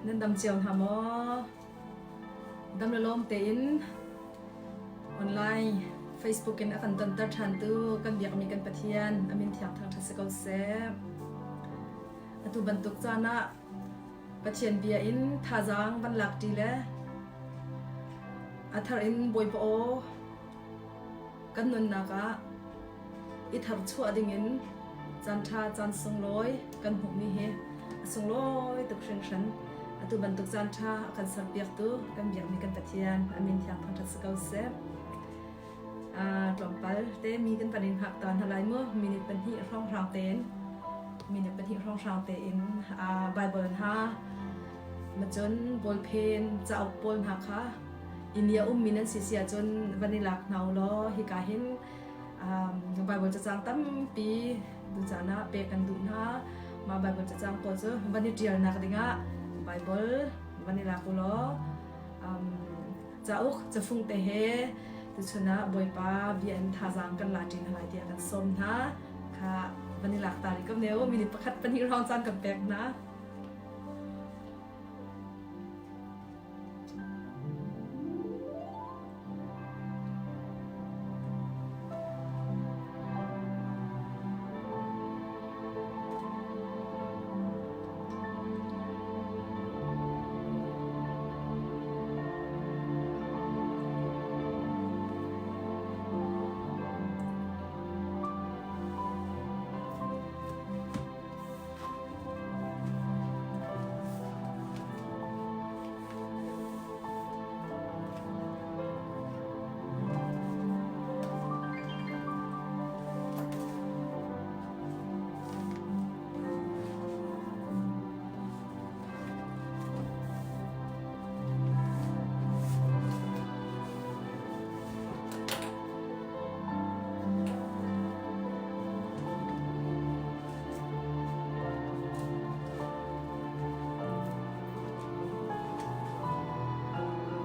Nan dam cio hna maw? Dam le lawm tein online Facebook in a kan tonter ṭhantu kan biakmi kan Pathian a min thiang thangṭhat si ko seh. Atu bantuk caan ah Pathian bia in thazaang van lak ṭi le a thar in Bawipa aw kan nunnak ah i tharchuah dingin caanṭha caan sunglawi kan hmuhmi hi a sunglawi tuk hringhran. Atu bantuk caanṭha a kan serpiaktu kan biakmi kan Pathian a min thiang thangṭhat si ko seh. Tlawmpal te mi kan van in hngak ta hna lai mu. Minute pahnih hrawnghrang tein minute pahnih hrawnghrang tein Bible hna macun ballpen cauk pawl hna kha inn i a ummi nan si si ahcun van i lak hna u law hika hin Bible cacang tampi tucaan ah pek kan duh hna. Mah Bible cacang pawl cu van i ṭialnak dingah Bible van i lak u law cauk cafung te he tuchun ah Bawipa bia in thazaang kan la ṭi hna lai tiah kan sawm hna. Kha van i lak ta rih ko ne u. Minute pakhat pahnih hrawng caan kan pek hna.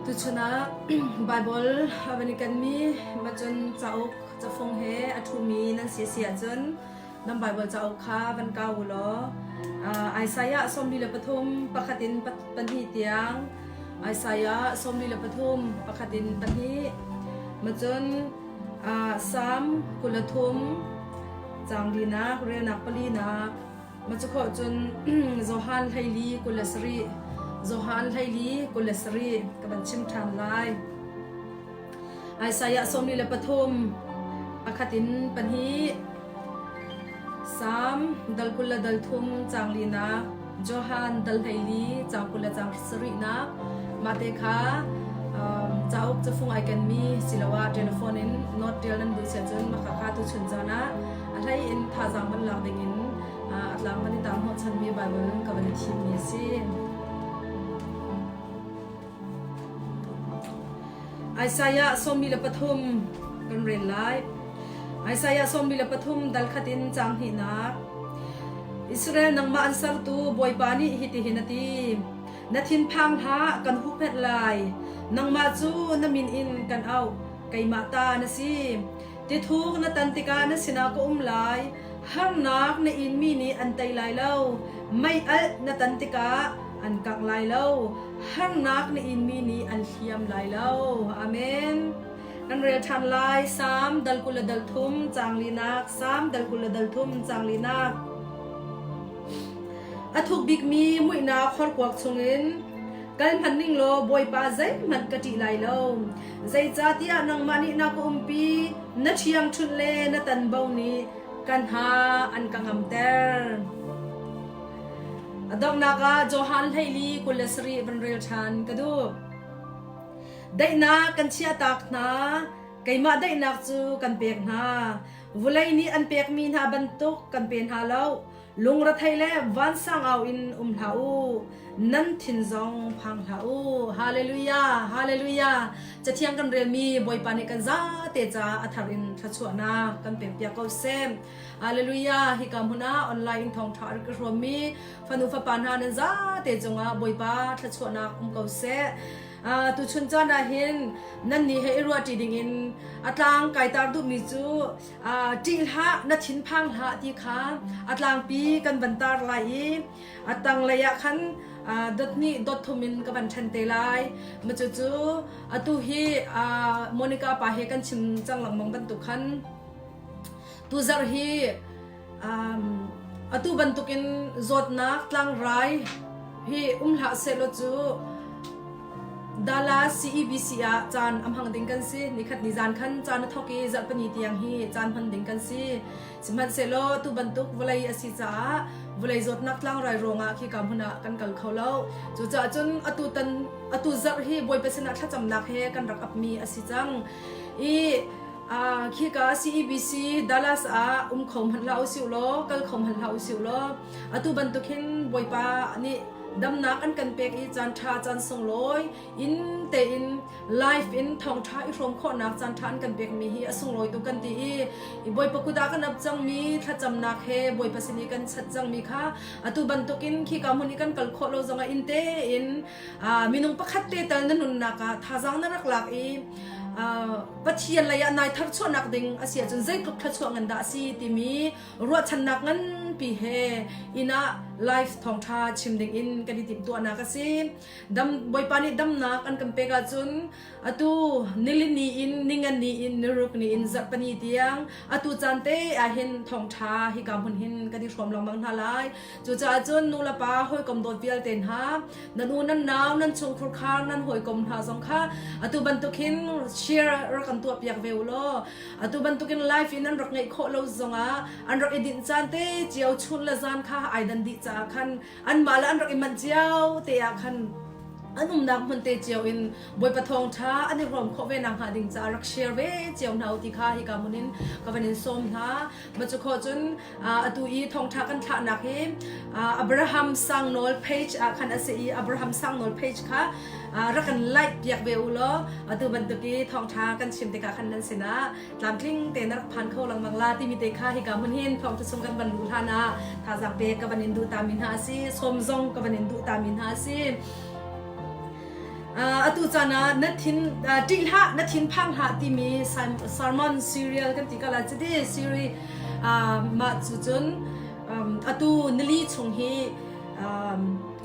Tuchun ah Baibal a van i kenmi macun cauk cafung he a ṭhumi nan si si ahcun nan Baibal cauk kha van kau u law Isaiah 43 pakhat in pahnih tiang Isaiah 43 pakhat in pahnih macun Salm 23 Caang linak, relnak palinak, macukhawh cun Johan 14 27, Johan 14 27 ka van chim ṭhan lai. Isaiah 43 pakhat in pahnih, Salm dal 20 le dal thum caang linak, Johan dal 14 caang 20 le caang sarihnak, mah te kha cauk cafung ai kenmi siloah telephone in note ṭial nan duh si ahcun mah kha tuchun zan ah a hlei in thazaang van lak dingin a tlang van i tar hnawhchanmi Baibal ka van i thimmi a si. Isaiah 43 kan rel lai. Isaiah 43 dal khat in caang hnihnak. Israel nangmah an sertu Bawipa nih hitihin a ti. Na thinphang hlah, kan huhphenh lai. Nangmah cu na min in kan auh, keimah ta na si. Tithuk na tan tikah na sinah ka um lai. Harnak na inmi nih an tei lai lo. Mei alh na tan tikah an kangh lai lo. Harnak na inmi nih an hliam lai lo. Amen. Kan rel ṭhan lai. Salm dal 20 le dal thum caang linak. Salm dal 20 le dal thum caang linak. A thuk bikmi muihnak horkuak chungin kal hmanh ning law Bawipa zeihmanh ka ṭih lai lo. Zeicahtiah nangmah nih na ka umpi, na ṭhiangṭhunh le na tanbo nih ka hna an ka ngamter. A donghnak ah Johan 14 27 van rel ṭhan ka duh. Daihnak kan chiahtak hna, keimah daihnak cu kan pek hna. Vulei nih an pekmi hna bantuk kan pe hna lo. Lungrethei le vansang au in um hlah u. Nan thin zong phang hlah u. Hallelujah! Hallelujah! Cathiang kan relmi Bawipa nih kan zate caah a thar in thluachuahnak kan pekpiak ko seh. Hallelujah! Hika hmun ah online in thawngṭha a rak i hrawmmi fanu fapa hna nan zate cungah Bawipa thluachuahnak um ko seh. Uh, tuchun caan ah hin nannih he i ruahṭi dingin a tlang kai tar duhmi cu uh, ṭih hlah na thinphang hlah ti kha a tlangpi kan van tar lai i a tanglei ah khan Dot hnih dot thum in ka van ṭhen te lai. Ma cucu atu hi Monica pa he kan chim cang lengmang bantuk khan tuzarh hi atu bantukin zawtnak tlangrai hi um hlah sehlaw cu Dallas CEBC ah caan a hmang ding kan si. Nikhat ni zan khan caan a thawk i zarhpini tiang hi caan hman ding kan si. Sihmanhsehlaw tu bantuk vawlei a si caah vawlei zawtnak tlangrai ruangah khika hmun ah kan kal kho lo. Cucaah cun atu tan atu zarh hi Bawipa sinah thlacamnak he kan rak apmi a si cang. I khika CEBC Dallas ah um kho hmanh hlah usih law kal kho hmanh hlah usih law atu bantuk hin Bawipa nih damnak an kan pek i caan ṭha caan sunglawi inn tein live in thawngṭha i hrawm khawhnak caanṭha an kan pekmi hi a sunglawi tuk kan ti i Bawipa kut ah kan ap cangmi thlacamnak he Bawipa sin i kan chat cangmi kha atu bantukin khika hmun i kan kal khawh lo zongah inn tein minung pakhat te tal na nunnak ah thazaang na rak lak i Pathian lei ah nai tharchuahnak ding a si ahcun zeitluk thluachuah ngan dah a si timi ruahchannak nganpi he inn ah live thawngṭha chim ding in kan i timhtuahnak a si. Dam Bawipa nih damnak an kan pek ahcun atu nilini in ningani in niruk ni in zarhpini tiang atu caan te ah hin thawngṭha hika hmun hin kan i hrawm lengmang hna lai. Cucaah cun nu le pa hawikom dawt vialte hna nan u nan nau nan chungkhur khar nan hawikom hna zong kha atu bantuk hin share rak kan tuah piak ve u law atu bantukin live in an rak ngeih khawh lo zongah an rak i dinh caan te cio chun le zan kha ai dan dih caah khan anmah le an rak i manh cio te ah khan an umnak hmun te cio in Bawipa thawngṭha an i hrawm khawh ve nak hnga ding caah rak share ve cio hna u ti kha hika hmun in ka van in sawm hna. Ma cu khawh cun atu i thawngṭha kan thlahnak hi Abraham Sangnawl page ah khan a si i Abraham Sangnawl page kha rak kan like piak ve u law atu bantuk i thawngṭha kan chim tikah khan nan sinah tlamtling te na rak phan kho lengmang la timi te kha hika hmun hin thawngṭha chung kan van luh hlan ah thazaang pek ka van in duh ta mi hna a si sawm zong ka van in duh ta mi hna a si atu caan ah na thin ṭih hlah na thin phang hlah timi sermon serial kan ti ka la citi siri mah cu cun atu nili chung hi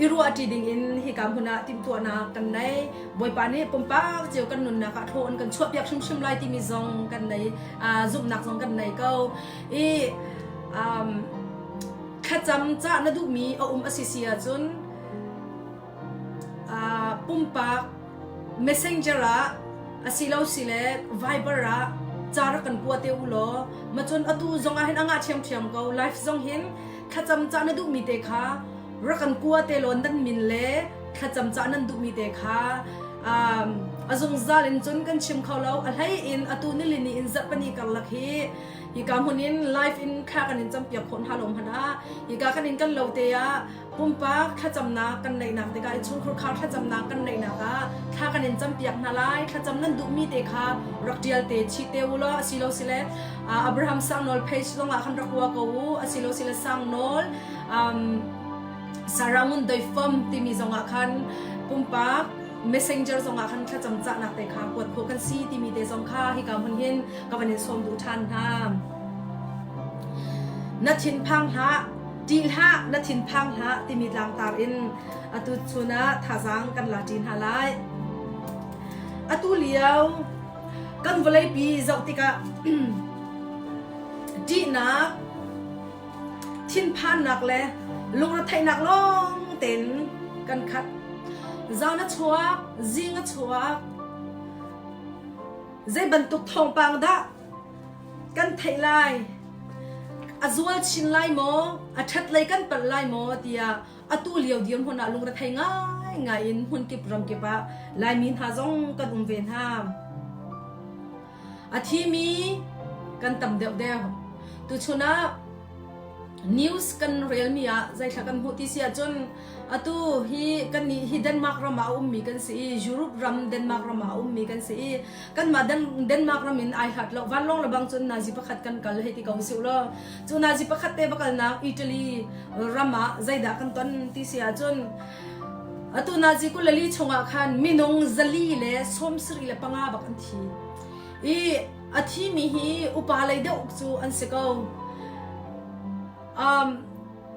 i ruahṭi dingin hika hmun ah timhtuahnak kan nei. Bawipa nih pumpak cio kan nunnak ah thaw an kan chuahpiak hrimhrim lai timi zong kan nei, zumhnak zong kan nei ko. I thlacam cah na duhmi a um a si si ahcun pumpak messenger ah asilo sile Viber ah ca rak kan kua te u law macun atu zong ah hin a ngah ṭhiamṭhiam ko live zong hin thlacam cah na duhmi te kha rak kan kua te law nan min le thlacam cah nan duhmi te kha um, a zungzal in cun kan chim kho lo a hlei in atu nilini in zarhpani karlak hi hika hmun in live in thla kan in campiak khawh hna lo hmanh ah hika kan in kan lo te ah pumpak thlacamnak kan neihnak tikah innchungkhur khar thlacamnak kan neihnak ah thla kan in campiak hna lai thlacam nan duhmi te kha rak ṭial te chih te u law asilo sile Abraham Sangnawl page zongah khan rak ua ko u asilo sile Sangnawl um, Sarah Ngun Doifom timi zongah khan pumpak messenger zongah khan thlacam cahnak te kha kuat khawh kan si timi te zong kha hika hmun hin ka van in sawm duh ṭhan hna na thinphang hlah Ṭih hlah, na thinphang hlah timi tlangtar in atu chun ah thazaang kan la ṭi hna lai. Atu lio kan vawleipi zoh tikah ṭihnak, thinphannak le lungretheihnak lawng tein kan khat. Zan a chuak, zing a chuak, zei bantuk thawngpang dah kan theih lai a zual chin lai maw a ṭhat lei kan palh lai maw tiah atu lio dirhmun ah lungrethei ngaingai in hmunkip ramkip ah Laimi hna zong kan um ve hna. A thimi kan tam deuhdeuh. Tuchun ah news kan relmi ah zeithla kan hmuh ti si ahcun Atu hi kannih hi Denmark ram ah a ummi kan si i Europe ram Denmark ram ah a ummi kan si i kanmah Denmark ram in ai hlat lo vanlawng le bang cun nazi pakhat kan kal hei ti ko usih law cu nazi pakhat te va kalnak Italy ram ah zeidah kan ton ti si ahcun atu nazi 24 chungah khan minung zali le 75 bak an thi i a thimi hi upa lei deuh cu an si ko. Um,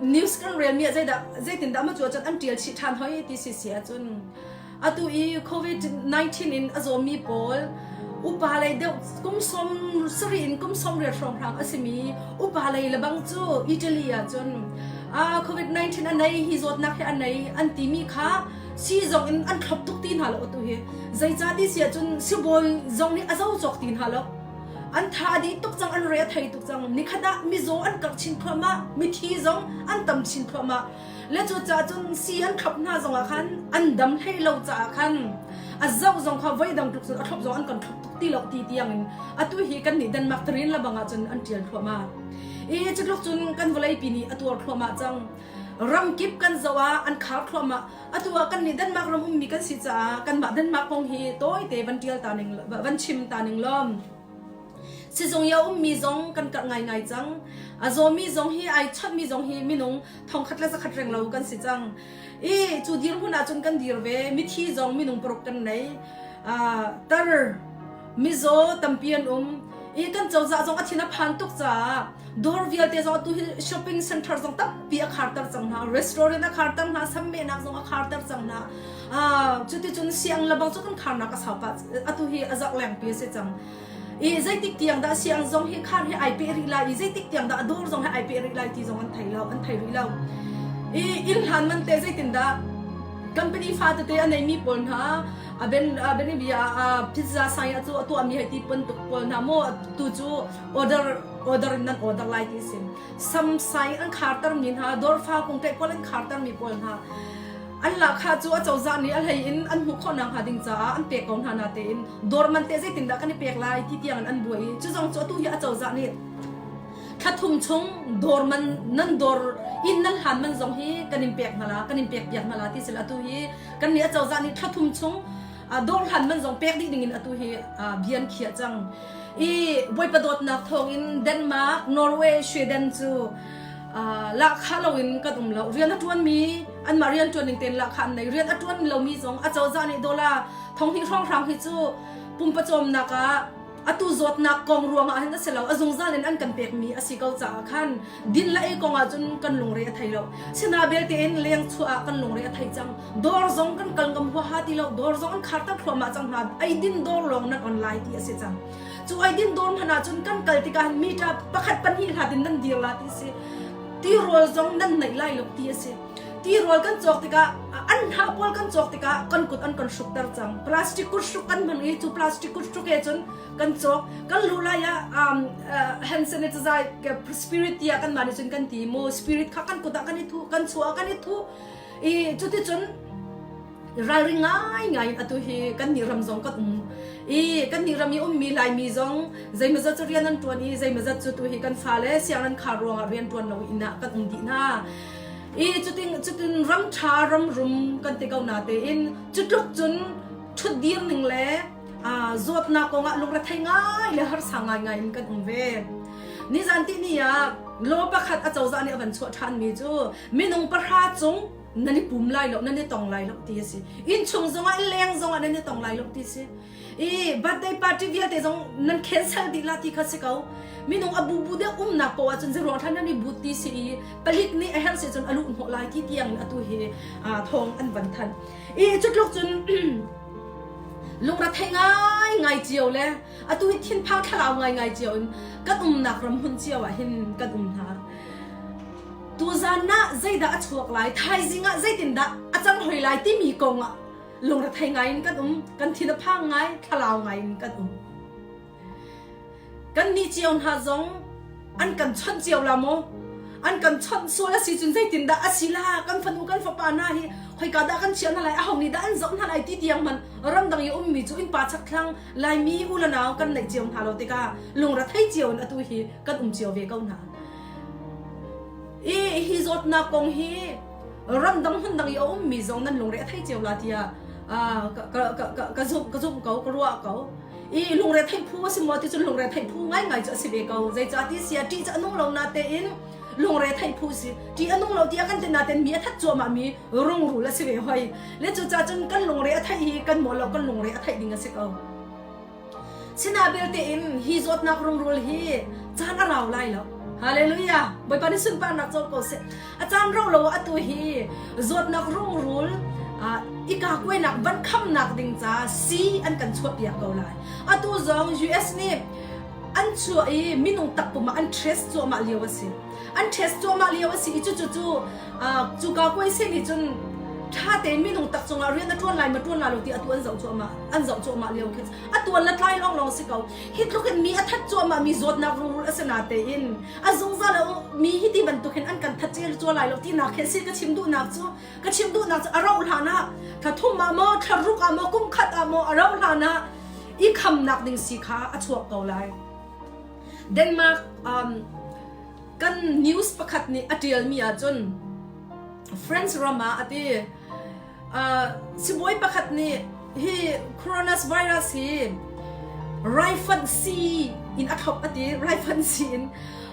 News kan relmi ah zeidah zeitindah ma cu ahcun an ṭial chih ṭhan hoi ti si si ahcun atu i COVID-19 in a zawmi pawl upa lei deuh kum 70 in kum 80 hrawnghrang a simi upa lei lebang cu Italy ahcun COVID-19 a nei hi zawtnak hi a nei an timi kha si zong in an thlop tuk ti hna lo atu hi. Zeicah ti si ahcun sibawi zong nih a zo cawk ti hna lo. An tha a dih tuk cang, an re a thei tuk cang. Nikhat ah mizaw an karh chin thluahmah, mithi zong an tam chin thluahmah. Le cucaah cun si an thlop hna zongah khan an dam hlei lo caah khan a zoh zong kha voi dang tluk cun a thlop zong an kan thlop tuk ti lo ti tiang in atu hi kan nih Denmark tarin lebang ah cun an ṭial thluahmah. I cutluk cun kan vawleipi nih a tuar thluahmah cang. Ramkip kan zoh ah an khar thluahmah. Atu ah kan nih Denmark ram ummi kan si caah kanmah Denmark kong hi tawite van ṭial ta ning van chim ta ning law sizung i a ummi zong kan karh ngaingai cang. A zawmi zong hi ai chawnhmi zong hi minung thongkhat le zakhat reng lo kan si cang. I cu dirhmun ahcun kan dir ve. Mithi zong minung paruk kan nei. Tar mizaw tampi an um. I kan cozah zong a thin a phan tuk caah dawr vialte zong atu hi shopping center zong tampi a kharter cang hna restaurant a kharter hna sammehnak zong a kharter cang hna cuticun siang lebang cu kan kharnak a sau pah atu hi a zarh lengpi a si cang i zeitik tiang dah siang zong hi khar hi ai peh rih lai i zeitik tiang dah dawr zong hi ai peh rih lai ti zong an thei lo an thei rih lo i inn hlan man te zeitin dah company fa tete a neimi pawl hna a ben a ben bia a pizza sai a cu a tuahmi hei ti bantuk pawl hna maw tu cu order order in nan order lai ti sin samsai an kharter mi hna dawrfa kung pawl an kharter mi pawl hna an lahkhah cu a cozah nih a hlei in an hmuh khawh nakhnga ding caah an pek ko hna na tein dawr man te zeitindah kan i pek lai ti tiang in an buai i cu zong cu atu hi a cozah nih thla thum chung dawr man nan dawr inn nan hlan man zong hi kan in pek hna la kan in pek piak hna la ti sil atu hi kan nih a cozah nih thla thum chung dawr hlan man zong pek dih ding in atu hi bian khiah cang i Bawipa dawtnak thawngin Denmark Norway Sweden cu lahkhah loin kan um lo rian a ṭuanmi anmah rian ṭuan ning tein lahkhah an nei rian a ṭuan lomi zong a cozah nih dollar thonghnih hrawnghrang hi cu pumpacawmnak ah atu zawtnak kong ruangah hin a si lo a zungzal in an kan pekmi a si ko caah khan din le ei kong ah cun kan lungre a thei lo sina belte in leng chuah ah kan lungre a thei cang dawr zong kan kal ngam huaha ti lo dawr zong an khar tak thluahmah cang hna ei din dawr lawng nan on lai ti a si cang Cu eidin dawr hmanh ahcun kan kal tikah meter pakhat pahnih hlat in nan dir la ti a si. Tirawl zong nan neih lai lo ti a si. Tirawl kan cawk tikah an hnah pawl kan cawk tikah kan kut an kan hrukter cang. Plastic kut hruk kan hmang i cu plastic kut hruk he cun kan cawk. Kan luh lai ah um, uh, hand sanitizer spirit tiah kan mah nih cun kan ti mu spirit kha kan kut ah kan i thuh kan chuah ah kan i thuh i cuticun ralring ngaingai in atu hi kan nih ram zong kan um i kan nih ram i ummi Laimi zong zeimawzat cu rian an ṭuan i zeimawzat cu tu hi kan fale siang an khar ruangah rian ṭuan lo inn ah kan um dih hna i cutin cutin ram ṭha ram rum kan ti ko na tein cutluk cun ṭhutdir ning le zawtnak kongah lungrethei ngai le harsa ngaingai in kan um ve nizan ti ni ah law pakhat a cozah nih a van chuah ṭhanmi cu minung pahra cung nan i pum lai lo nan i tong lai lo ti a si innchung zongah leng zongah nan i tong lai lo ti si i birthday party vialte zong nan cancel dih la ti kha si ko minung a bubu deuh umnak poah cun zeruang thlan nan i but ti si i palik nih a herh si cun a luh hnawh lai ti tiang in atu hi thawng an van thanh i cutluk cun lungrethei ngai ngai cio le atu hi thinphang thlalau ngai ngai cio in kan umnak ram hmun cio ah hin kan um hna Tuzan ah zeidah a chuak lai, thaizing ah zeitindah a cang hoi lai timi kong ah lungrethei ngai in kan um, kan thin a phang ngai, thlalau ngai in kan um. Kan nih cio hna zong an kan chawnh cio la maw? An kan chawnh sual a si cun zeitindah a si la? Kan fanu kan fapa hna hi khoika dah kan chiah hna lai, aho nih dah an zoh hna lai ti tiang hmanh ramdang i ummi cu innpa chakthlang Laimi u le nau kan neih cio hna lo tikah lungrethei cio in atu hi kan um cio ve ko hna. I hi zawtnak kong hi ramdang hmundang i a ummi zong nan lungre a thei cio la tiah ka zumh ka zumh ko ka ruah ko. I lungre theih phu a si maw ti cun lungre theih phu ngaingai cu a si ve ko. Zeicah ti si ah ṭih cu a nung lo natein lungre theih phu si. Ṭih a nung lo tiah kan ti natein mi a that cuahmah mi rungrul a si ve hoi. Le cucaah cun kan lungre a theih hi kan maw lo kan lungre a theih ding a si ko. Sina belte in hi zawtnak rungrul hi caan a rau lai lo. Hallelujah. Bawipa nih sunparnak co ko seh. A caan rau lo ah atu hi zawtnak rungrul ika kuainak van khamnak ding ca sii an kan chuahpiak ko lai. Atu zong US nih an chuah i minung takpum ah an test cuahmah lio a si. An test cuahmah lio a si i cucu cu cuka kuai sin nih cun ṭha tein minung tak cungah rian a ṭuan lai ma ṭuan lai lo ti atu an zoh cuahmah an zoh cuahmah lio khi a tuan le tlai lawnglawng si ko. Hi tluk in mi a that cuahmah mi zawtnak rungrul a si natein a zungzal a mi hi ti bantuk hin an kan that cel cua lai lo tinak khi a si ka chim duhnak cu ka chim duhnak cu a rauh hlan ah thla thum ah maw thla ruk ah maw kum khat ah maw a rauh hlan ah i khamnak ding si kha a chuak ko lai. Denmark um, kan news pakhat nih a ṭialmi ahcun France ram ah a ti uh, sibawi pakhat nih hi coronavirus hi raifanh sii in a thlop a ti raifanh sii in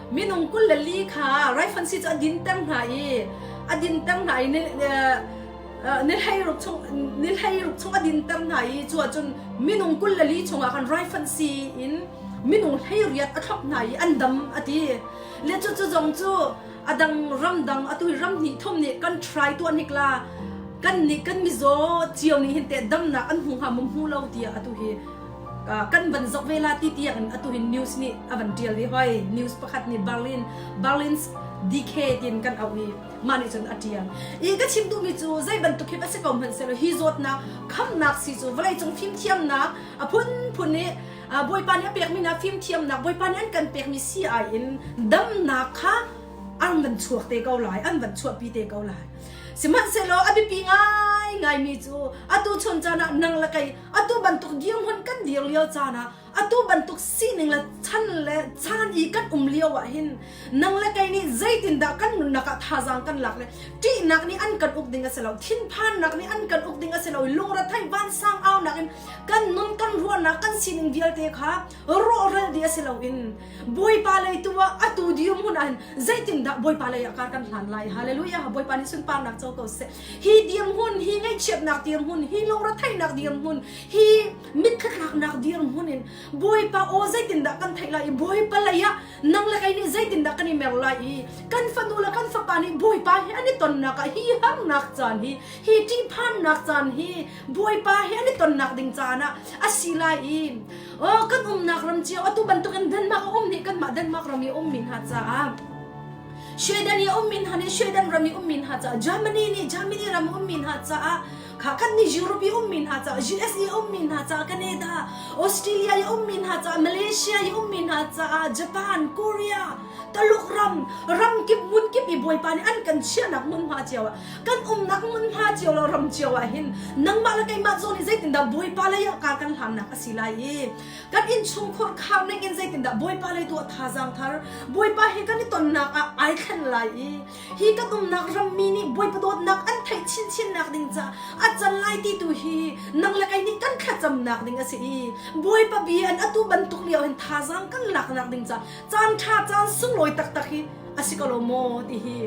minung 24 kha raifanh sii cu a dinter hna i a dinter hna i ni 16 chung ni 16 chung a dinter hna i cu ahcun minung 24 chungah khan raifanh sii in minung 18 a thlop hna i an dam a ti le cu cu zong cu a dang ramdang atu hi ram hnih thum nih kan try tuah hnik la kan nih kan mizaw cio nih hin teh damnak an hmu hnga maw hmu lo tiah atu hi kan van zok ve la ti tiang in atu hin news nih a van tial i hoi news pakhat nih Berlin Berlin's DK tin kan auh i mah nih cun a tial i ka chim duhmi cu zei bantuk hi a si ko hmanhsehlaw hi zawtnak khamnak si cu vawleicung fimthiamnak a phunphun nih Bawipa nih a pekmi hna fimthiamnak Bawipa nih an kan pekmi si-ai in damnak kha an van chuak te ko lai an van chuahpi te ko lai sihmanhsehlaw a biapi ngaingaimi cu atu chun caan ah nang le kei atu bantuk dirhmun kan dir lio caan ah atu bantuk sining le chan le caan i kan um lio ah hin nang le kei nih zeitindah kan nunnak ah thazaang kan lak le ṭihnak nih an kan uk ding a si lo thinphannak nih an kan uk ding a si lo lungretheih vansang aunak in kan nun kan ruahnak kan sining vialte kha rawhral dih a si loin Bawipa lei tu ah atu dirhmun ah hin zeitindah Bawipa lei ah kar kan hlan lai hallelujah Bawipa nih sunparnak co ko seh hi dirhmun hi ngaihchiatnak dirhmun hi lungretheihnak dirhmun hi mitthli dirhmun in Bawipa aw zeitindah kan theih lai i Bawipa lei ah nang le kei nih zeitindah kan i mer lai i kan fanu le kan fapa nih Bawipa hi an i tonnak ah hi harnak caan hi hi ṭihphannak caan hi Bawipa hi an i tonnak ding caan ah a si lai i oh kan umnak ram cio atu bantukin Denmark a um nih kanmah Denmark ram i a ummi hna caah Sweden i a ummi hna nih Sweden ram i ummi hna caah Germany nih Germany ram i ummi hna caah kha kan nih Europe i ummi hna caah US i ummi hna caah Canada Australia i ummi hna caah Malaysia i ummi hna caah Japan Korea Taluk ram ramkip hmunkip i Bawipa nih an kan chiahnak hmunhma cio ah kan umnak hmunhma cio lo ram cio ah hin nangmah le keimah zong nih zeitindah Bawipa lei ah kar kan hlannak a si lai i kan innchungkhur khar ning in zeitindah Bawipa lei tu ah thazaang thar Bawipa he kan i tonnak ah ai thlen lai i hi kan umnak rammi nih Bawipa dawtnak an theih chinchinnak ding ca a can lai ti tu hi nang le kei nih kan thlacamnak ding a si i Bawipa bia in atu bantuk lio hin thazaang kan laknak ding ca caan ṭha caan sunglawi taktak hi a si ko lo maw ti hi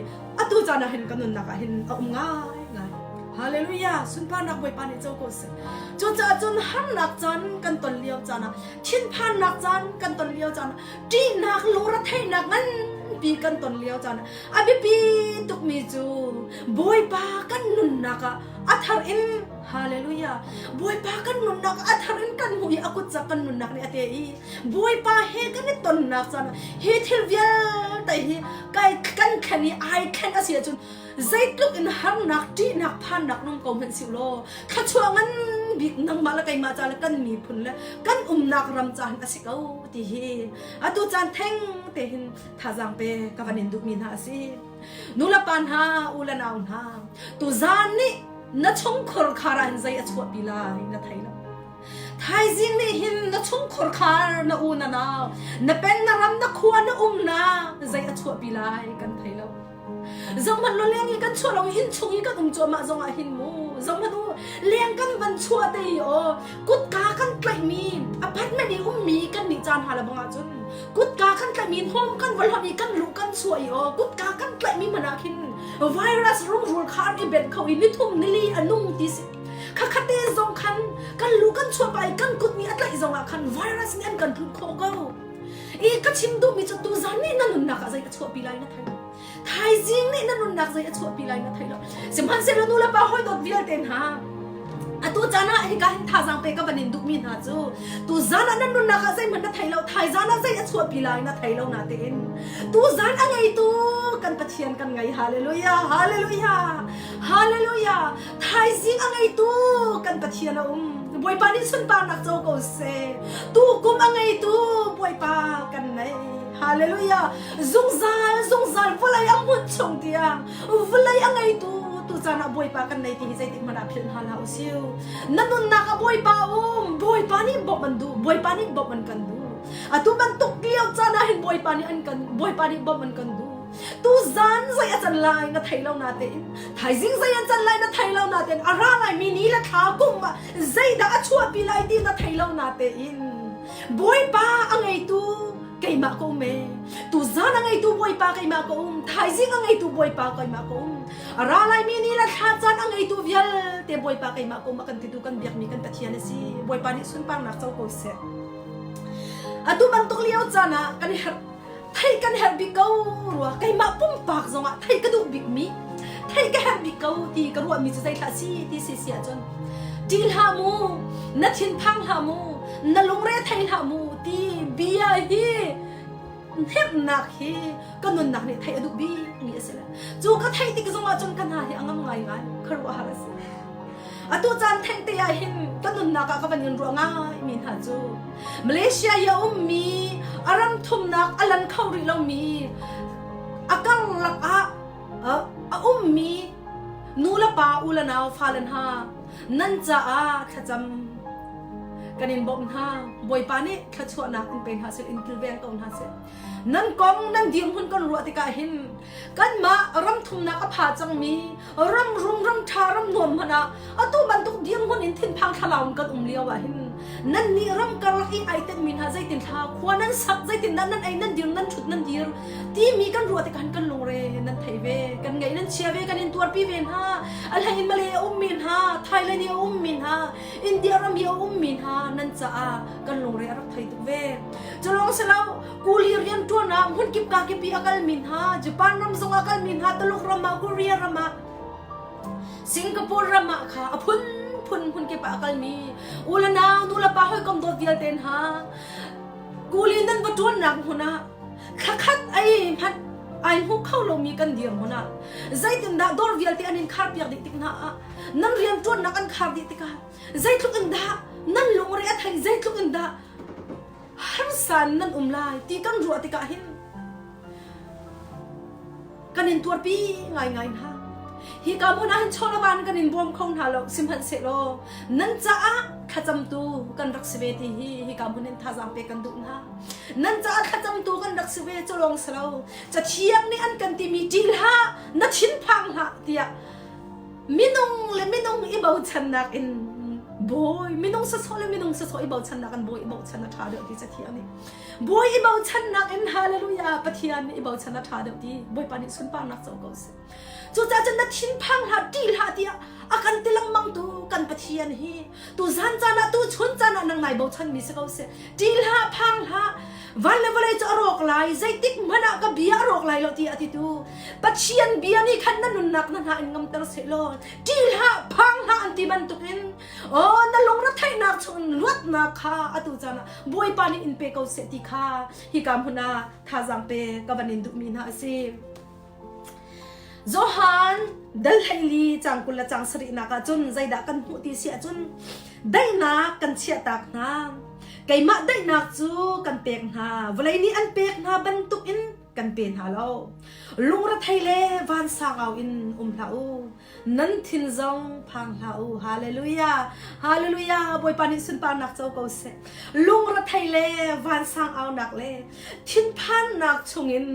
atu caan ah hin kan nunnak ah hin a um ngai ngai Hallelujah sunparnak Bawipa nih co ko seh cucaah cun harnak caan kan ton lio caan ah thinphannak caan kan ton lio caan ah ṭihnak lungretheihnak nganpi kan ton lio caan a biapi tukmi cu Bawipa kan nunnak ah a thar in hallelujah Bawipa kan nunnak a thar in kan hmuh i a kut cak kan nunnak nih a te i Bawipa he kan i tonnak caan hi thil vialte hi kai kan thlen i ai thlen a si ahcun zeitluk in harnak ṭihnak phannak nung ko hmanh si law thluachuah ngan bik nangmah le keimah ca le kan miphun le kan umnak ram ca hin a si ko ti hi atu caan theng te hin thazaang pe ka van in duhmi hna a si nulepa hna u le nau hna tuzaan nih na chungkhur khar ah hin zei a chuahpi lai na thei lo thaizing nih hin na chungkhur khar na u na nau na pen na ram na khua na um na zei a chuahpi lai kan thei lo Zohhmanh law leng i kan chuah lo i inn chung i kan um cuahmah zongah hin mu zohhmanh u leng kan van chuah te i aw kutka kan tlaihmi apartment i ummi kan nih caan ha le bang ahcun kutka kan tlaihmi hnawm kan va hlonh i kan luh kan chuah i aw kutka kan tlaihmi hmanh ah khin virus rungrul kha an i benh kho i nithum nili a nung ti si khakhat te zong khan kan luh kan chuah pa i kan kut nih a tlaih zongah khan virus nih an kan tlunh khawh ko. I ka chim duhmi cu tuzan nih na nunnak ah zei a chuahpi lai na thei lo. Thaizing nih na nunnak zei a chuahpi lai na thei lo. Sihmanhsehlaw nu le pa hawi dawt vialte hna, atu caan ah hika hin thazaang pe ka van in duhmi hna cu tuzan ah nan nunnak ah zeihmanh na thei lo, thaizan ah zei a chuahpi lai na thei lo natein tuzan a ngeitu kan Pathian kan ngei. Hallelujah, hallelujah, hallelujah. Thaizing a ngeitu kan Pathian a um. Bawipa nih sunparnak co ko seh. Tukum a ngeitu Bawipa kan nei. Hallelujah. Zungzal, zungzal vawlei a hmunh chung tiang vawlei a ngeitu tu caan ah Bawipa kan nei ti hi zeitik hmanh ah philh hna hlah usih. Na nunnak ah Bawipa um. Bawipa nih bawmh an duh. Bawipa nih bawmh an kan duh. Atu bantuk lio caan ah hin Bawipa nih an kan Bawipa nih bawmh an kan duh. Tuzan zei a can lai na thei lo natein thaizing zei an can lai na thei lo natein a ra lai mi ni le thla kum ah zeidah a chuahpi lai ti na thei lo natein Bawipa a ngeitu keimah ka um e tuzan a ngeitu Bawipa keimah ka um thaizing a ngeitu Bawipa keimah ka um a ra lai mi ni le thla caan a ngeitu vialte Bawipa keimah ka um a kan titu kan biakmi kan Pathian a si Bawipa nih sunparnak co ko seh atu bantuk lio caan ah kan herh Theih kan herh bik ko rua keimah pumpak zongah theih ka duh bikmi theih ka herh bik ko ti ka ruahmi cu zeithlah si ti si si ahcun ṭih hlah mu na thinphang hlah mu na lungre thei hlah mu ti bia hi hnemhnak hi ka nunnak nih theih a duh bikmi a si le cu ka theih tik zongah cun ka hna hi a ngam ngaingai khuaruahhar a si Atu caan thengte ah hin ka nunnak ah ka van in ruah ngai mi hna cu Malaysia i a ummi a ram thumnak a lan kho rih lomi a karlak ah a ummi nu le pa u le nau fale hna nan caah thlacam kan in bawmh hna Bawipa nih thluachuahnak in pe hna seh in kilveng ko hna seh nan kong nan dirhmun kan ruah tikah hin kanmah ram thumnak a pha cangmi ram rum ram ṭha ram nuam hmanh ah atu bantuk dirhmun in thinphang thlalau in kan um lio ah hin nan nih ram karlak i ai tenhmi hna zeitin thla khua nan sak zeitin dah nan ei nan dir nan ṭhut nan dir timi kan ruah tikah kan lungre nan thei ve kan ngaih nan chia ve kan in tuarpi ve hna a hlei in Malay a ummi hna Thailand i a ummi hna India ram i a ummi hna nan caah kan lungre a rak thei tuk ve culong silo kuli rianṭuan ah hmunkip kakip i a kalmi hna Japan ram zong a kalmi hna Tuluk ram ah Korea ram ah Singapore ram ah kha a phunphun hmunkip ah a kalmi u le nau nu le pa hawikom dawt vialte hna kuli nan va ṭuannak hmun ah thlakhat ai hmanh ai hmu kho lomi kan dirhmun ah zeitindah dawr vialte an in kharpiak dih tik hna ah nan rianṭuannak an khar dih tikah zeitluk in dah nan lungre a theih zeitluk in dah harsa in nan um lai ti kan ruah tikah hin kan in tuarpi ngaingai hna. Hi ka hmun ah hin chawlawaan kan in bawm kho hna lo sihmanhsehlaw nan caah thlacamtu kan rak si ve ti hi hika hmun in thazaang pek kan duh hna. Nan caah thlacamtu kan rak si ve cu lawng si lo Cathiang nih an kan timi ṭih hlah na thinphang hlah tiah minung le minung i bochannak in bawi minung sawsawh le minung sawsawh i bochannak in bawi i bochan a ṭha deuh ti cathiang nih bawi i bochannak in hallelujah pathian nih i bochan a ṭha deuh ti bawipa nih sunparnak co ko seh cucaah cun na thinphang hlah ṭih hlah tiah a kan ti lengmang tu kan pathian hi tu zan caan ah tu chun caan ah nang nai bochan mi si ko seh ṭih hlah phang hlah van le vawlei cu a rawk lai zeitik hmanh ah ka bia a rawk lai lo tiah a ti tu Pathian bia nih khan na nunnak na hna in ngamter seh law ṭih hlah phang hlah an ti bantukin aw na lungretheihnak chungin luatnak kha atu caan ah Bawipa nih in pe ko seh ti kha hika hmun ah thazaang pe ka van in duhmi hna a si. Johan dal 14 cang 20 le cang sarihnak ah cun zeidah kan hmuh ti si ahcun daihnak kan chiahtak hna keimah daihnak cu kan pek hna vawlei nih an pek hna bantukin kan pe hna lo lungrethei le vansang au in um hlah u nan thin zong phang hlah u hallelujah hallelujah bawipa nih sunparnak co ko seh lungrethei le vansang aunak le thinphannak chungin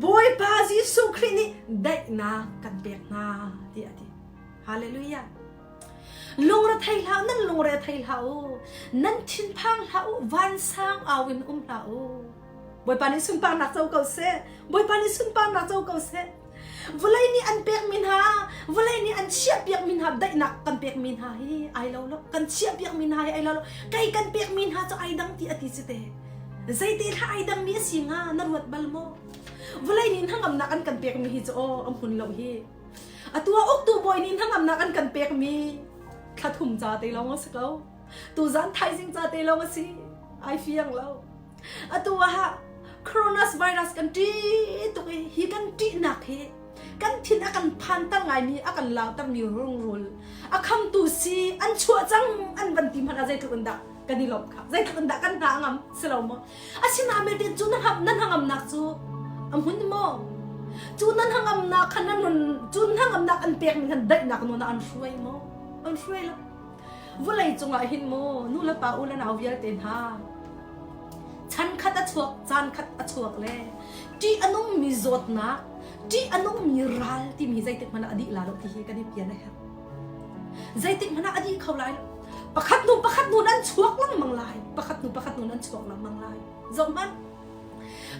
bawipa Jesuh Khrih nih daihnak kan pek hna tiah a ti hallelujah Lungrethei hlah nan lungrethei hlah u nan thinphang hlah u vansang au in um hlah u Bawipa nih sunparnak co ko seh Bawipa nih sunparnak co ko seh vawlei nih an pekmi hna vawlei nih an chiahpiakmi hna daihnak kan pekmi hna hi ai lo lo kan chiahpiakmi hna hi ai lo lo kei kan pekmi hna cu ai dang ti a ti cu te. Zeite thla ai dangmi a si hnga na ruat bal maw? Vawlei nih hnangamnak an kan pekmi hi cu aw a hmun lo hi. Atu ah uktu bawi nih hnangamnak an kan pekmi thla thum ca te lawng a si ko. Tuzan thaizing ca te lawng a si. Ai fiang lo. Atu ah coronavirus kan ṭih tuk i hi kan ṭihnak hi kan thin a kan phanter ngaimi a kan lautermi rungrul a khamtu si an chuah cang an van ti hmanh ah zeitluk in dah kan i lawmh kha zeitluk in dah kan hna a ngam si lo maw asinain belte cu na nan hnangamnak cu a hmun maw cu nan hnangamnak kha nan nun cu hnangamnak an pekmi khan daihnak nawn ah an hruai maw an hruai lo Vawlei cungah hin mu nu le pa u le nau vialte hna chan khat a chuak caan khat a chuak le ṭih a nungmi zawtnak ṭih a nungmi ral timi zeitik hmanh ah a dih la lo ti hi kan i pian a herh. Zeitik hmanh ah a dih kho lai lo. Pakhat hnu pakhat hnu nan chuak lengmang lai. Pakhat hnu pakhat hnu nan chuak lengmang lai. Zoh hmanh.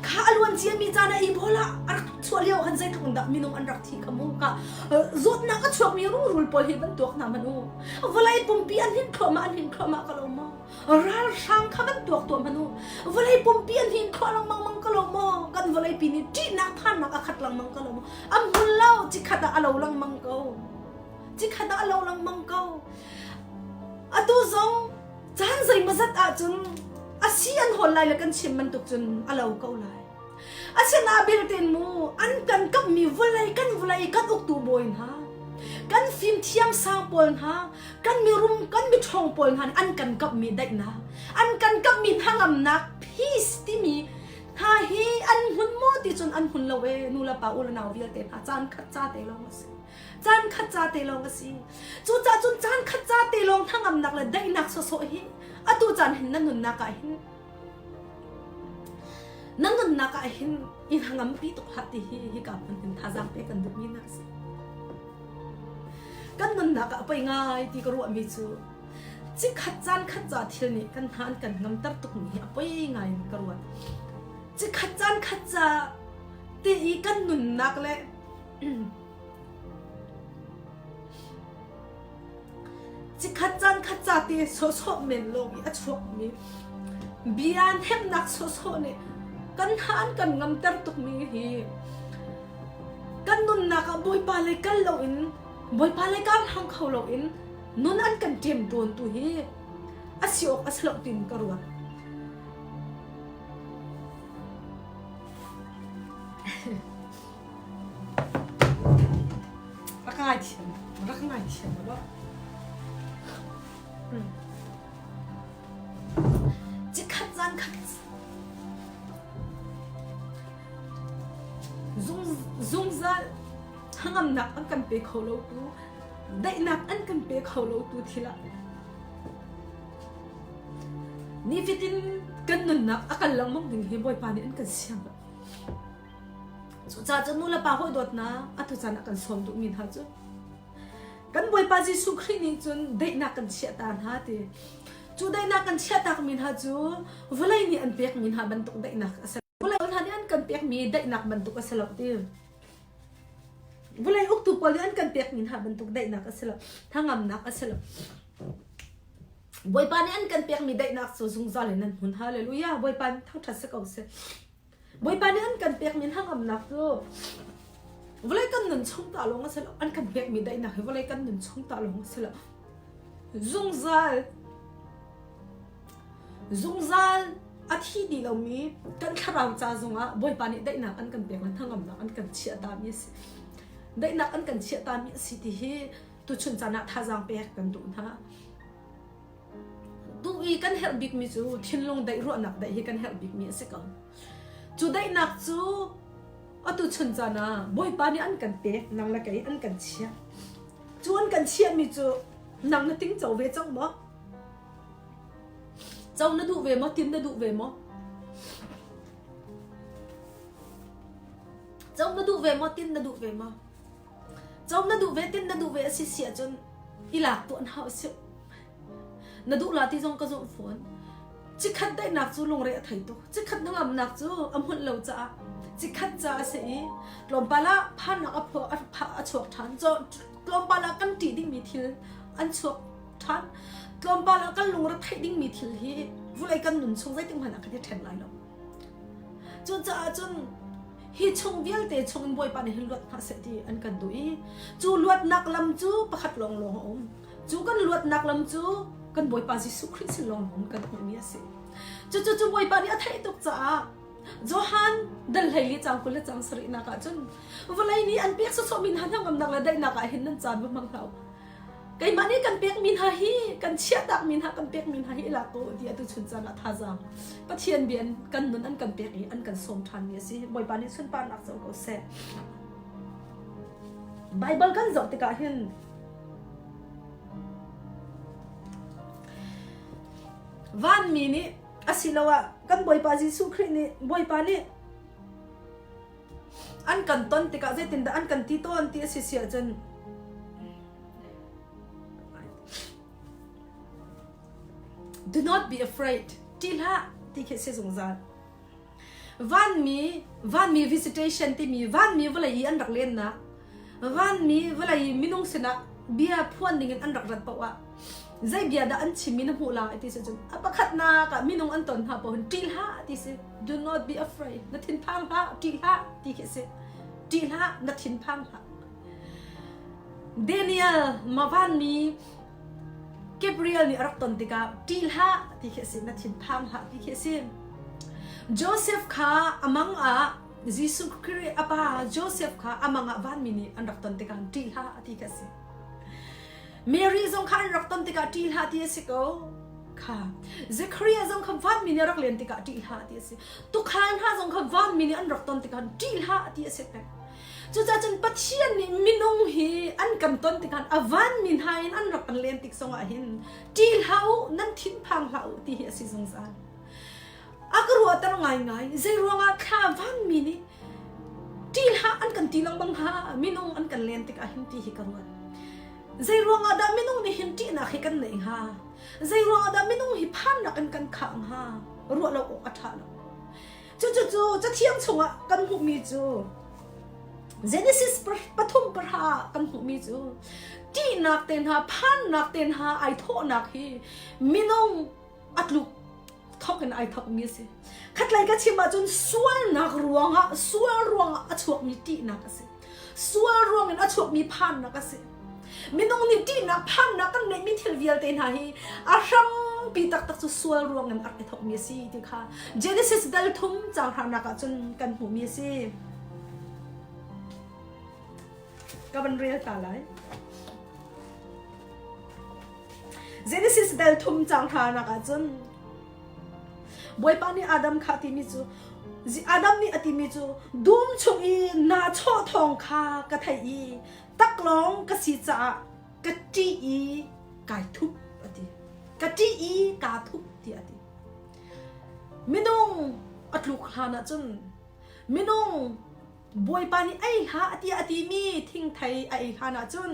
Kha a luan ciami caan ah Ebola a rak chuah lio khan zeitluk in dah minung an rak thi kha mu ka zawtnak a chuakmi rungrul pawl hi van tuak hna hmanh u. Vawlei pumpi an hin thluahmah an hin thluahmah ka lo maw? Ralhrang kha van tuak tuah hmanh u. Vawlei pumpi an hin thluah lengmang mang ka lo maw? Kan vawlei pi nih ṭihnak phannak a khat lengmang ka lo maw? A hmun lo cikhat ah a lo lengmang ko. Cikhat ah a lo lengmang ko. Atu zong Caan zeimawzat ahcun a si an hawl lai le kan chim bantuk cun a lo ko lai. Asinain belten mu an kan kamhmi vawlei kan vawlei kan uktu bawi hna, kan fimthiam sang pawl hna, kan mirum kan miṭhawng pawl hna nih an kan kamhmi daihnak, an kan kamhmi hnangamnak peace timi hna hi an hmun maw ti cun an hmun lo ee nu le pa u le nau vialte hna caan khat ca te lawng a si. Caan khat ca te lawng a si. Cucaah cun caan khat ca te lawng hnangamnak le daihnak sawsawh hi atu caan hin na nunnak ah hin na nunnak ah hin i hnangampi tuk hlah ti hi hika hmun hin thazaang pek kan duhmi hna a si. Kan nunnak ah a poi ngai ti ka ruahmi cu cikhat caan khat ca thil nih kan hna an kan ngamter tukmi hi a poi ngai in ka ruat. Cikhat caan khat ca te i kan nunnak le Cikhat caan khat ca te sawhsawh men lawng i a chuakmi bia hnemhnak sawhsawh nih kan hna an kan ngamter tukmi hi kan nunnak ah Bawipa lei kal loin Bawipa lei kar hlang kho loin nun an kan ṭem tawntu hi a si awk a si lo tiin ka ruat. Rak ngaithiam, rak ngaithiam maw? Cikhat zan khat zung zungzal hnangamnak an kan pe kho lo tu daihnak an kan pe kho lo tu thil ah nifatin kan nunnak a kal lengmang ding hi Bawipa nih an kan siang lo. Cucaah cun nulepa hawi dawtnak atu caan ah kan sawm duhmi hna cu kan Bawipa Jesuh Khrih nih cun daihnak kan chiahta hna ti. Cu daihnak kan chiahtakmi hna cu vawlei nih an pekmi hna bantuk daihnak a si. Vawlei hna nih an kan pekmi daihnak bantuk a si lo ti. Vawlei uktu pawl nih an kan pekmi hna bantuk daihnak a si lo. Hnangamnak a si lo. Bawipa nih an kan pekmi daihnak cu zungzal in an hmun. Hallelujah. Bawipa nih thangṭhat si ko seh. Bawipa nih an kan pekmi hnangamnak cu vawlei kan nun chung ta lawng a si lo. An kan pekmi daihnak hi vawlei kan nun chung ta lawng a si lo. Zungzal zungzal a thi dih lomi kan thlarau ca zongah Bawipa nih daihnak an kan pek le hnangamnak an kan chiah tami a si. Daihnak an kan chiah tami a si ti hi tuchun caan ah thazaang pek kan duh hna. Tu i kan herh bikmi cu thinlung daih ruahnak daih hi kan herh bikmi a si ko. Cu daihnak cu atu chun caan ah Bawipa nih an kan pek, nang le kei an kan chiah. Cu an kan chiahmi cu nang na tingco ve cang maw? Co na duh ve maw? Tin na duh ve maw? Co na duh ve maw? Tin na duh ve maw? Co na duh ve tin na duh ve a si si ahcun i lak tuah hna usih. Na duh la ti zong ka zumh fawn. Cikhat daihnak cu lungre a thei tuk. Cikhat hnangamnak cu a hmunh lo caah cikhat ca a si i tlawmpal ah phannak a phuah a chuak ṭhan. Tlawmpal ah kan ṭih dingmi thil an chuak ṭhan. Tlawmpal ah kan lungre theih dingmi thil hi vulei kan nun chung zeitik hmanh ah kan i ṭhen lai lo. Cucaah cun hi chung vialte chungin Bawipa nih hin luat hna seh ti an kan duh i cu luatnak lam cu pakhat lawnglawng a um. Cu kan luatnak lam cu kan Bawipa Jesuh Khrih sin lawnglawng kan hmuhmi a si. Cucu cu Bawipa nih a theih tuk caah Johan dal 14 caang 20 le caang sarihnak ah cun vawlei nih an pek sawsawhmi hna hnangamnak le daihnak ah hin nan caan va hmang hlah u. Keimah nih kan pekmi hna hi kan chiahtakmi hna kan pekmi hna hi i lak ko ti atu chun caan ah thazaang Pathian bia kan nun an kan pek i an kan sawm ṭhanmi a si. Bawipa nih sunparnak co ko seh. Bible kan zoh tikah hin vanmi nih asiloah kan Bawipa Jesuh Khrih nih Bawipa nih an kan ton tikah zeitindah an kan ti tawn ti a si si ahcun do not be afraid ṭih hlah ti khi a si zungzal vanmi vanmi visitation timi vanmi vawlei i an rak lennak vanmi vawlei minung sinah bia phuan dingin an rak rat paoh ah zei bia dah an chimmi na hmuh lai ti si cun a pakhatnak ah minung an ton hna paoh hin ṭih hlah ti si do not be afraid na thinphang hlah ṭih hlah ti khi si ṭih hlah na thinphang hlah Daniel ma vanmi Gabriel nih a rak ton tikah ṭih hlah ti khi a si na thinphang hlah ti khi a si Joseph kha a mang ah Jesuh Khrih a pa Joseph kha a mang ah vanmi nih an rak ton tikah ṭih hlah ti khi a si Mary zong kha an rak ton tikah ṭih hlah ti a si ko kha Zechariah zong kha vanmi nih a rak len tikah ṭih hlah ti a si Tukhal hna zong kha vanmi nih an rak ton tikah ṭih hlah ti a si peng Cucaah cun Pathian nih minung hi an kan ton tikah a vanmi hna in an rak kan len tik zongah hin ṭih hlah u, nan thinphang hlah u ti hi a si zungzal. A ka ruahter ngaingai. Zei ruangah thla vanmi nih ṭih hlah an kan ti lengmang hnga minung an kan len tikah hin ti hi ka ruat. Zei ruangah dah minung nih hin ṭihnak hi kan neih hnga? Zei ruangah dah minung hi phannak in kan khah hnga? Ruah lo awk a ṭha lo. Cucu Cathiang chungah kan hmuhmi cu Genesis pathum pahra kan hmuhmi cu ṭihnak te hna phannak te hna ai thawhnak hi minung a tluk thawk in ai thawkmi a si. Khatlei ka chim ahcun sualnak ruangah sual ruangah a chuakmi ṭihnak a si. Sual ruangin a chuakmi phannak a si. Minung nih ṭihnak phannak kan ngeihmi thil vialte hna hi a hrampi taktak cu sual ruangin a rak i thawkmi a si ti kha Genesis dal thum caang hranak ah cun kan hmuhmi a si. Ka van rel ta lai. Genesis dal thum caang hranak ah cun Bawipa nih Adam kha a timi cu Adam nih a timi cu dum chung i naa chawh thawng kha ka theih i taklawng ka si caah ka ṭih i kai thup a ti. Ka ṭih i kaa thup tiah a ti. Minung a tluk hlan ahcun minung Bawipa nih ei hlah tiah a timi thingthei a ei hlan ahcun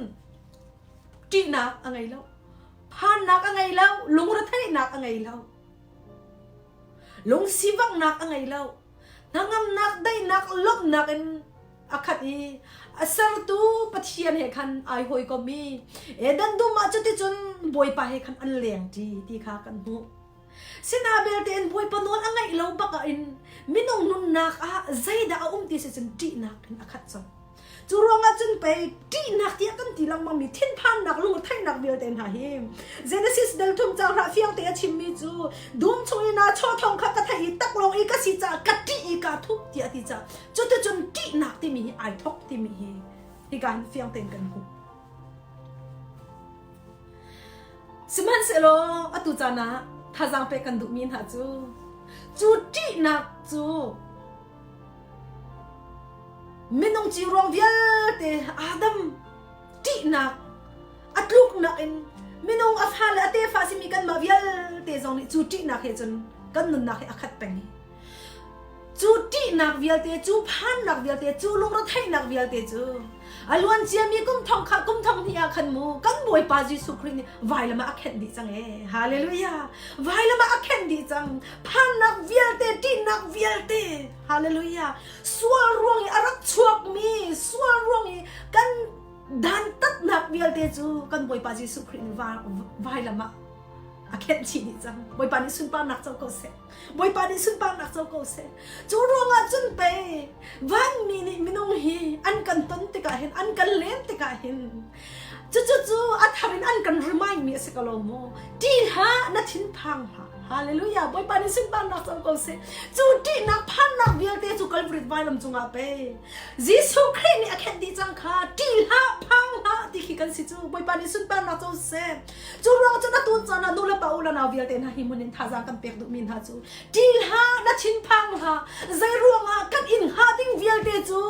ṭihnak a ngei lo. Phannak a ngei lo, lungretheihnak a ngei lo. Lungsivanghnak a ngei lo. Hnangamnak, daihnak, lawmhnak in a khat i a sertu Pathian he khan ai hawikom i Eden dum ah cuticun Bawipa he khan an lengṭi ti kha kan hmuh. Sina belte in Bawipa nawl a ngaih lo bak ah in minung nunnak ah zeidah a um ti si cun ṭihnak in a khat cang. Cu ruangah cun pei ṭihnak tiah kan ti lengmangmi thinphannak lungretheihnak vialte hna hi Genesis dal thum caang hlah fiang te a chimmi cu dum chung i naa chaw thawng kha ka theih i taklawng i ka si caah ka ṭih i kaa thup tiah a ti caah cuticun ṭihnak timi hi ai thok timi hi hika hin fiang tein kan hmuh. Sihmanhsehlaw atu caan ah thazaang pek kan duhmi hna cu cu ṭihnak cu minung ci ruang vialte Adam ṭihnak a tluknak in minung a fale a tefa simi kanmah vialte zong nih cu ṭihnak he cun kan nunnak hi a khat peng i Cu ṭihnak vialte, cu phannak vialte, cu lungretheihnak vialte cu a luan ciami kum thong kha kum thong hnih ah khan mu kan Bawipa Jesuh Khrih nih vailam ah a khenh dih cang ee. Hallelujah. Vailam ah a khenh dih cang. Phannak vialte, ṭihnak vialte. Hallelujah. Sual ruang i a rak chuakmi, sual ruang i kan dantatnak vialte cu kan Bawipa Jesuh Khrih nih vailam ah. A khenh chih dih cang. Bawipa nih sunparnak co ko seh. Bawipa nih sunparnak co ko seh. Cu ruangah cun pei vanmi nih minung hi an kan ton tikah hin an kan len tikah hin cucu cu a thar in an kan remind mi a si ko lo maw? Ṭih hlah, na thinphang hlah. Hallelujah. Bawipa nih sunparnak co ko seh. Cu ṭihnak phannak vialte cu Calvary vailam cungah pei Jesuh Khrih nih a khenh dih cang kha ṭih hlah, phang hlah ti khi kan si cu. Bawipa nih sunparnak co seh. Cu ruang cun atu caan ah nu le pa u le nau vialte hna hi hmun in thazaang kan pek duhmi hna cu ṭih hlah, na thinphang hlah. Zei ruangah kan in hngah ding vialte cu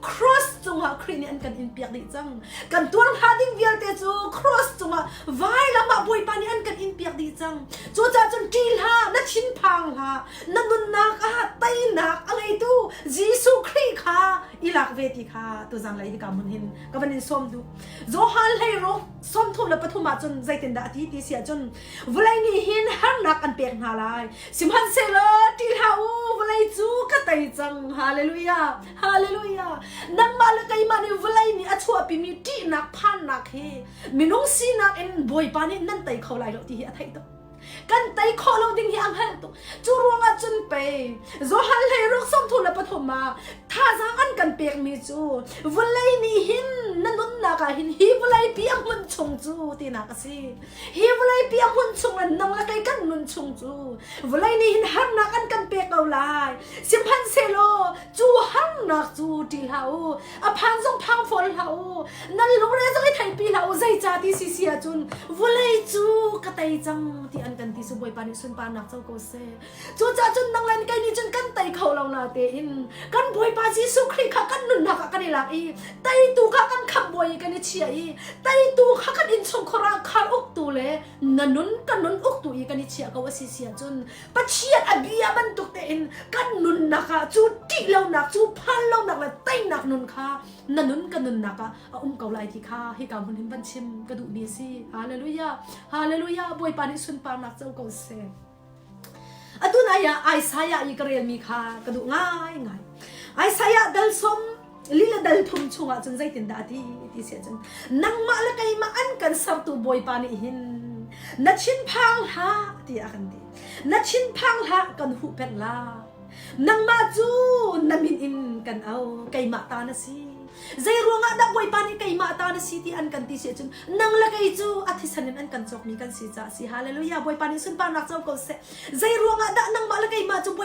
cross cungah Khrih nih an kan in piak dih cang. Kan tuar hnga ding vialte cu cross cungah vailam ah Bawipa nih an kan in piak dih cang. Cucaah cun ṭih hlah, na thinphang hlah. Na nunnak ah teinak a ngeitu Jesuh Khrih kha i lak ve ti kha tuzang lei hika hmun hin ka van in sawm duh. Johan hleiruk 33 ah cun zeitindah a ti ti si ahcun vawlei nih hin harnak an pek hna lai. Sihmanhsehlaw ṭih hlah u, vawlei cu ka tei cang. Hallelujah. Hallelujah. Nangmah le keimah nih vawlei nih a chuahpimi ṭihnak phannak hi minung sinak in Bawipa nih nan tei kho lai lo ti hi a theih tuk. Kan tei khawh lo ding hi a hngalh tuk. Cu ruangah cun pei Johan hleiruk 33 ah thazaang an kan pekmi cu vawlei nih hin na nunnak ah hin hi vawlei pi a hmun chung cu tinak a si. Hi vawlei pi a hmun chung in nang le kei kan nun chung cu vawlei nih hin harnak an kan pek ko lai. Sihmanhsehlaw cu harnak cu ṭih hlah u. A phan zong phang fawn hlah u. Nan lungre zong i theipi hlah u. Zeica ti si si ahcun vawlei cu ka tei cang ti an kan ti cu Bawipa nih sunparnak co ko seh. Cucaah cun nang le kei nih cun kan tei kho lo na tein kan Bawipa Jesuh Khrih kha kan nunnak ah kan i lak i teitu kha kan khamh i kan i chia i teitu kha kan innchungkhar ah khar uktu le na nun kan nun uktu i kan i chia ko a si si ahcun Pathian a bia bantuk tein kan nunnak ah cu ṭih lonak cu phan lonak le teinak nun kha na nun ka nunnak ah a um ko lai ti kha hika hmun hin van chim ka duhmi a si. Hallelujah. Hallelujah. Bawipa nih sunparnak co ko seh. Atu nai ah Isaiah i ka relmi kha ka duh ngaingai. Isaiah dal som lila dal thum chungah cun zeitindah a ti ti si ahcun nangmah le keimah an kan sertu Bawipa nih hin na thinphang hlah tiah a kan ti. Na thinphang hlah kan huhphenh la. Nangmah cu na min in kan au keimah ta na si. Zei ruangah dah Bawipa nih keimah ta na si ti an kan ti si ahcun nang le kei cu a thisen in an kan cawkmi kan si caah si. Hallelujah. Bawipa nih sunparnak co ko seh. Zei ruangah dah nangmah le keimah cu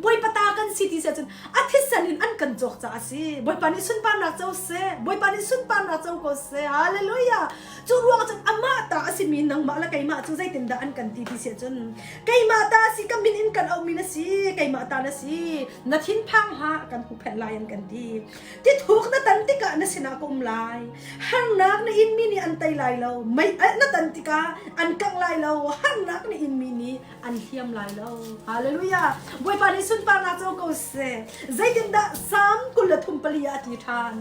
Bawipa ta kan si ti si ahcun a thisen in an kan cawk caah a si. Bawipa nih sunparnak co seh. Bawipa nih sunparnak co ko seh. Hallelujah. Cu ruang cun amah ta a simi nangmah le keimah cu zeitindah an kan ti ti si ahcun keimah ta si ka min in kan auhmi na si keimah ta na si na thinphang hlah kan huhphenh lai an kan ti. Tithuk na tan tikah na sinah ka um lai. Harnak na inmi nih an tei lai lo. Mei alh na tan tikah an kangh lai lo. Harnak na inmi nih an hliam lai lo. Hallelujah. Bawipa nih sunparnak co ko seh. Zeitindah Salm 23 ah a ti ṭhan.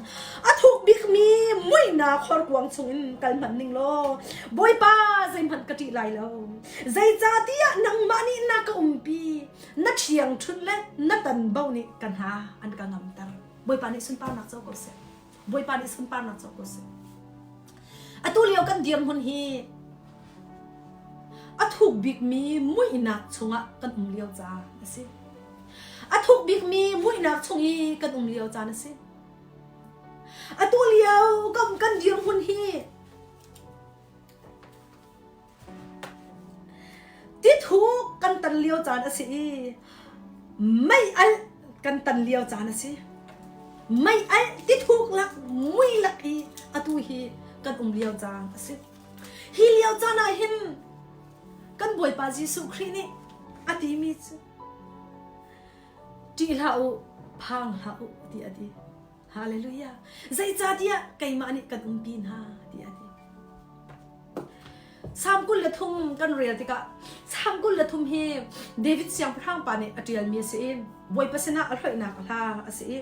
A thuk bikmi muihnak horkuang chungin kal hmanh ning law Bawipa zeihmanh ka ṭih lai lo. Zeicahtiah nangmah nih na ka umpi. Na ṭhiangṭhunh le na tanbo nih ka hna an ka ngamter. Bawipa nih sunparnak co ko seh. Bawipa nih sunparnak co ko seh. Atu lio kan dirhmun hi a thuk bikmi muihnak chungah kan um lio caan a si. A thuk bikmi muihnak chung i kan um lio caan a si. Atu lio kan, kan dirhmun hi Tithuk kan tan lio caan a si i mei alh kan tan lio caan a si. Mei alh tithuk lak mui lak i atu hi kan um lio caan a si. Hi lio caan ah hin kan Bawipa Jesuh Khrih nih a timi cu ṭih hlah u, phang hlah u ti a ti. Hallelujah. Zeicahtiah keimah nih kan umpi hna ti a ti. Salm 23 kan rel tikah Salm 23 hi David siangpahrang pa nih a ṭialmi a si i Bawipa sinah a hloihnak hla a si i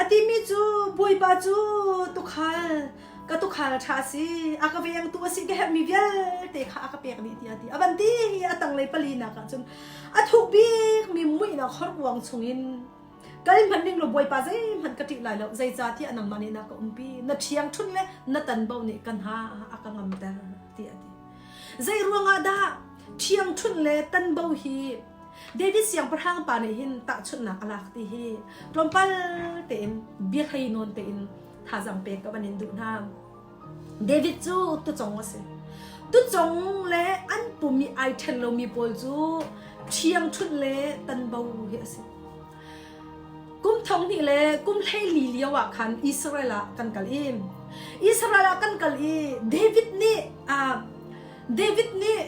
a timi cu Bawipa cu tukhal ka tukhal ṭha a si a ka vengtu a si ka herhmi vialte kha a ka pek dih tiah a ti a van ti a tanglei palinak ah cun a thuk bikmi muihnak horkuang chungin Kal hmanh ning law Bawipa zeihmanh ka ṭih lai lo, zeicahtiah nangmah nih na ka umpi, na ṭhiangṭhunh le na tanbo nih ka hna a ka ngamter, tiah a ti. Zei ruangah dah? Ṭhiangṭhunh le tanbo hi David siangpahrang pa nih hin tahchunhnak a lak ti hi tlawmpal tein biahlei nawn tein thazaang pek ka van in duh hna. David cu tucong a si. Tucong le an pum i ai ṭhen lomi pawl cu ṭhiangṭhunh le tanbo hi a si. Kum thong hnih le kum 14 lio ah khan Israel ah kan kal i Israel ah kan kal i David nih uh, David nih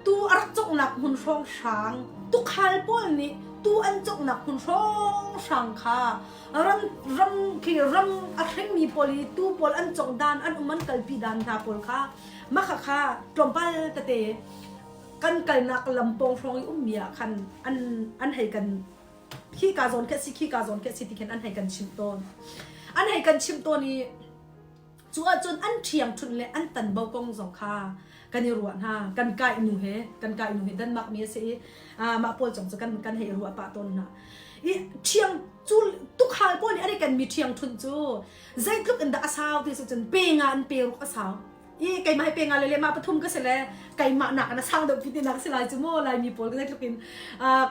tu a rak cawknak hmun hrawnghrang tukhal pawl nih tu an cawknak hmun hrawnghrang kha ram ram khi ram a hringmi pawl i tu pawl an cawk dan an um an kalpi dan hna pawl kha makha kha tlawmpal tete kan kalnak lam pawng hrawng i ummi ah khan an an hei kan khi ka zawn khi si khi ka zawn khi si ti khin an hei kan chimh tawn an hei kan chimh tawn i Cu ahcun an ṭhiangṭhunh le an tanbo kong zong kha kan i ruah hna. Kan kai nu he, kan kai nu he Denmark mi a si i mah pawl zong cu kan kan hei ruah pah tawn hna. I ṭhiang cu tukhal pawl nih an i kenmi ṭhiangṭhunh cu zeitluk in dah a sau ti si cun pe nga in pe ruk a sau. I keimah hi pe nga le lehmah pathum ka si le keimah nak in a sang deuh ti nak si lai cu maw Laimi pawl zeitluk in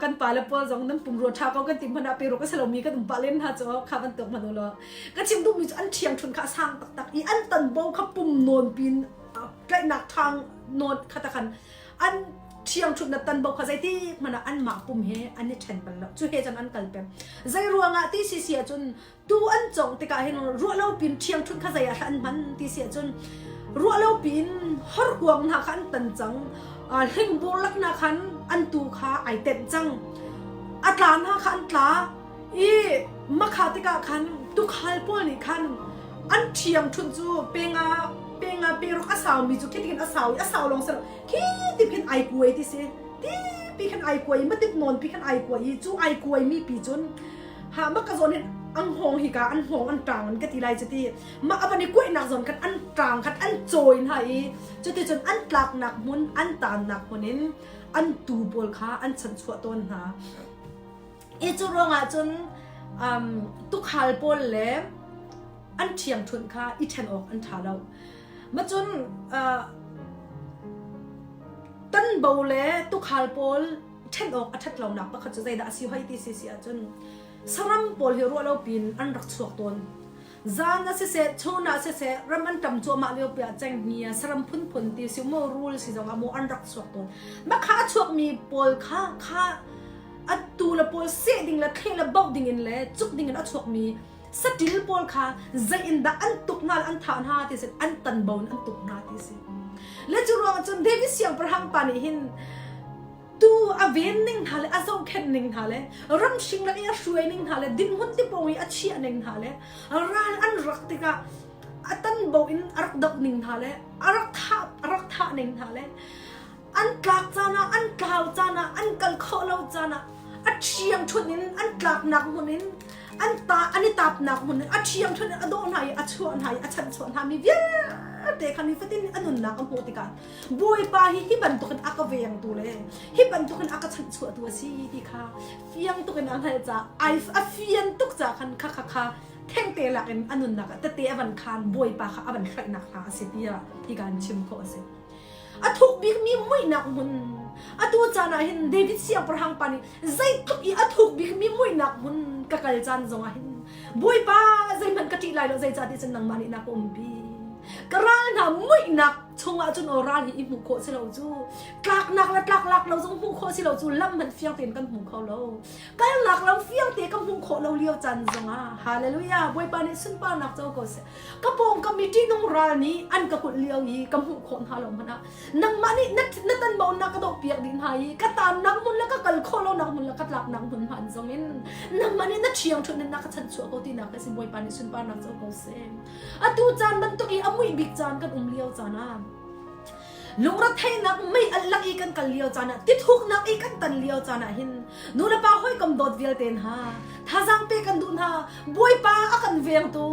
kan pale pawl zong nan pumrua ṭha ko kan ti hmanh ah pe ruk a si lomi kan um pah len hna cu kha bantuk hmanh u law Ka chim duhmi cu an ṭhiangṭhunh kha a sang taktak i an tanbo kha pum nawn pin tlaihnak ṭhang nawn kha ta khan an ṭhiangṭhunh na tanbo kha zeiti hmanh ah anmah pum he an i ṭhen bal lo. Cu he cun an kal peng. Zei ruangah ti si si ahcun tu an cawngh tikah hin ruah lo pin ṭhiangṭhunh kha zei ah hlah an hman ti si ahcun ruah lo pin horkuang hna kha an tan cang. Hlingbur lak hna khan an tu kha ai tenh cang. A tla hna kha an tla. I makha tikah khan tukhal pawl nih khan an ṭhiangṭhunh cu penga penga peruk a saumi cu khi tikin a sau i a sau lawng si lo khi ti khin ai kuai ti si ti pi khan ai kuai i matip nawn pi khan ai kuai i cu ai kuai mi pi cun ha maka zawn hin an hngawng hi ka an hngawng an ṭang an ka ti lai cuti mah a van i kuaihnak zawn khan an ṭang khan an cawi hna i cuti cun an tlaknak hmun an tannak hmun in an tuu pawl kha an chanchuah tawn hna. I cu ruangah cun um, tukhal pawl le an ṭhiangṭhunh kha i ṭhen awk an ṭha lo. Macun uh, tanbo le tukhal pawl ṭhen awk a ṭhat lonak pakhat cu zeidah a si hoi ti si si ahcun saram pawl hi ruah lo pin an rak chuak tawn. Zan ah siseh, chun ah siseh, ram an ṭam cuahmah lio pi ah cenghngia, saram phunphun ti si maw, rul si zong ah maw an rak chuak tawn. Mah kha a chuakmi pawl kha kha a tu le pawl seh ding le thleh le bauh ding in le cuk ding in a chuakmi saṭil pawl kha zei in dah an tuk hna le an thah hna ti si an tanbo in an tuk hna ti si. Le cu ruangah cun David siangpahrang pa nih hin Tu a ven ning hna le a zohkhenh ning hna le ramhring lak i a hruai ning hna le dinhmun tipawng i a chiah ning hna le ral an rak tikah a tanbo in a rak doh ning hna le a rak thah a rak thah ning hna le an tlak caan ah an tlau caan ah an kal khawh lo caan ah a ṭhiangṭhunh in an tlaknak hmun in an ta an i tapnak hmun in a ṭhiangṭhunh in a dawh hna i a chuah hna i a chanhchuah hna mi vialte kha nifatin a nunnak a hmuh tikah Bawipa hi hi bantukin a ka vengtu le hi bantukin a ka chanhchuahtu a si ti kha fiang tukin a hngalh caah ai a fian tuk caah khan kha kha kha thengte lakin a nunnak ah tete a van khan Bawipa kha a van hrelhnak hna a si tiah hi kan chim khawh a si. A thuk bikmi muihnak hmun atu caan ah hin David siangpahrang pa nih zeitluk i a thuk bikmi muihnak hmun ka kal caan zongah hin Bawipa zeihmanh ka ṭih lai lo zeicahtiah cun nangmah nih na ka umpi. Ka ral hna muihnak chungah cun aw ral hi i hmuh khawh si lo cu tlaknak le tlaklak lo zong hmuh khawh si lo cu lam hmanh fiang tein kan hmu kho lo kalnak lam fiang te ka hmuh khawh lo lio caan zongah hallelujah Bawipa nih sunparnak co ko seh ka pawng ka mi ṭihnung ral nih an ka kulh lio i ka hmuh khawh hna lo hmanh ah nangmah nih na na tanbo na ka dawh piak dih hna i ka tannak hmun le ka kal khawh lo nak hmun le ka tlaknak hmun hman zong in nangmah nih na ṭhiang ṭhut in na ka chanchuah ko tinak ka si Bawipa nih sunparnak co ko seh Atu caan bantuk i a muih bik caan kan um lio caan ah lungretheihnak mei alh lak i kan kal lio caan ah tithuknak i kan tan lio caan ah hin nu le pa hawikom dawt vialte hna. Thazaang pe kan duh hna. Bawipa a kan vengtu,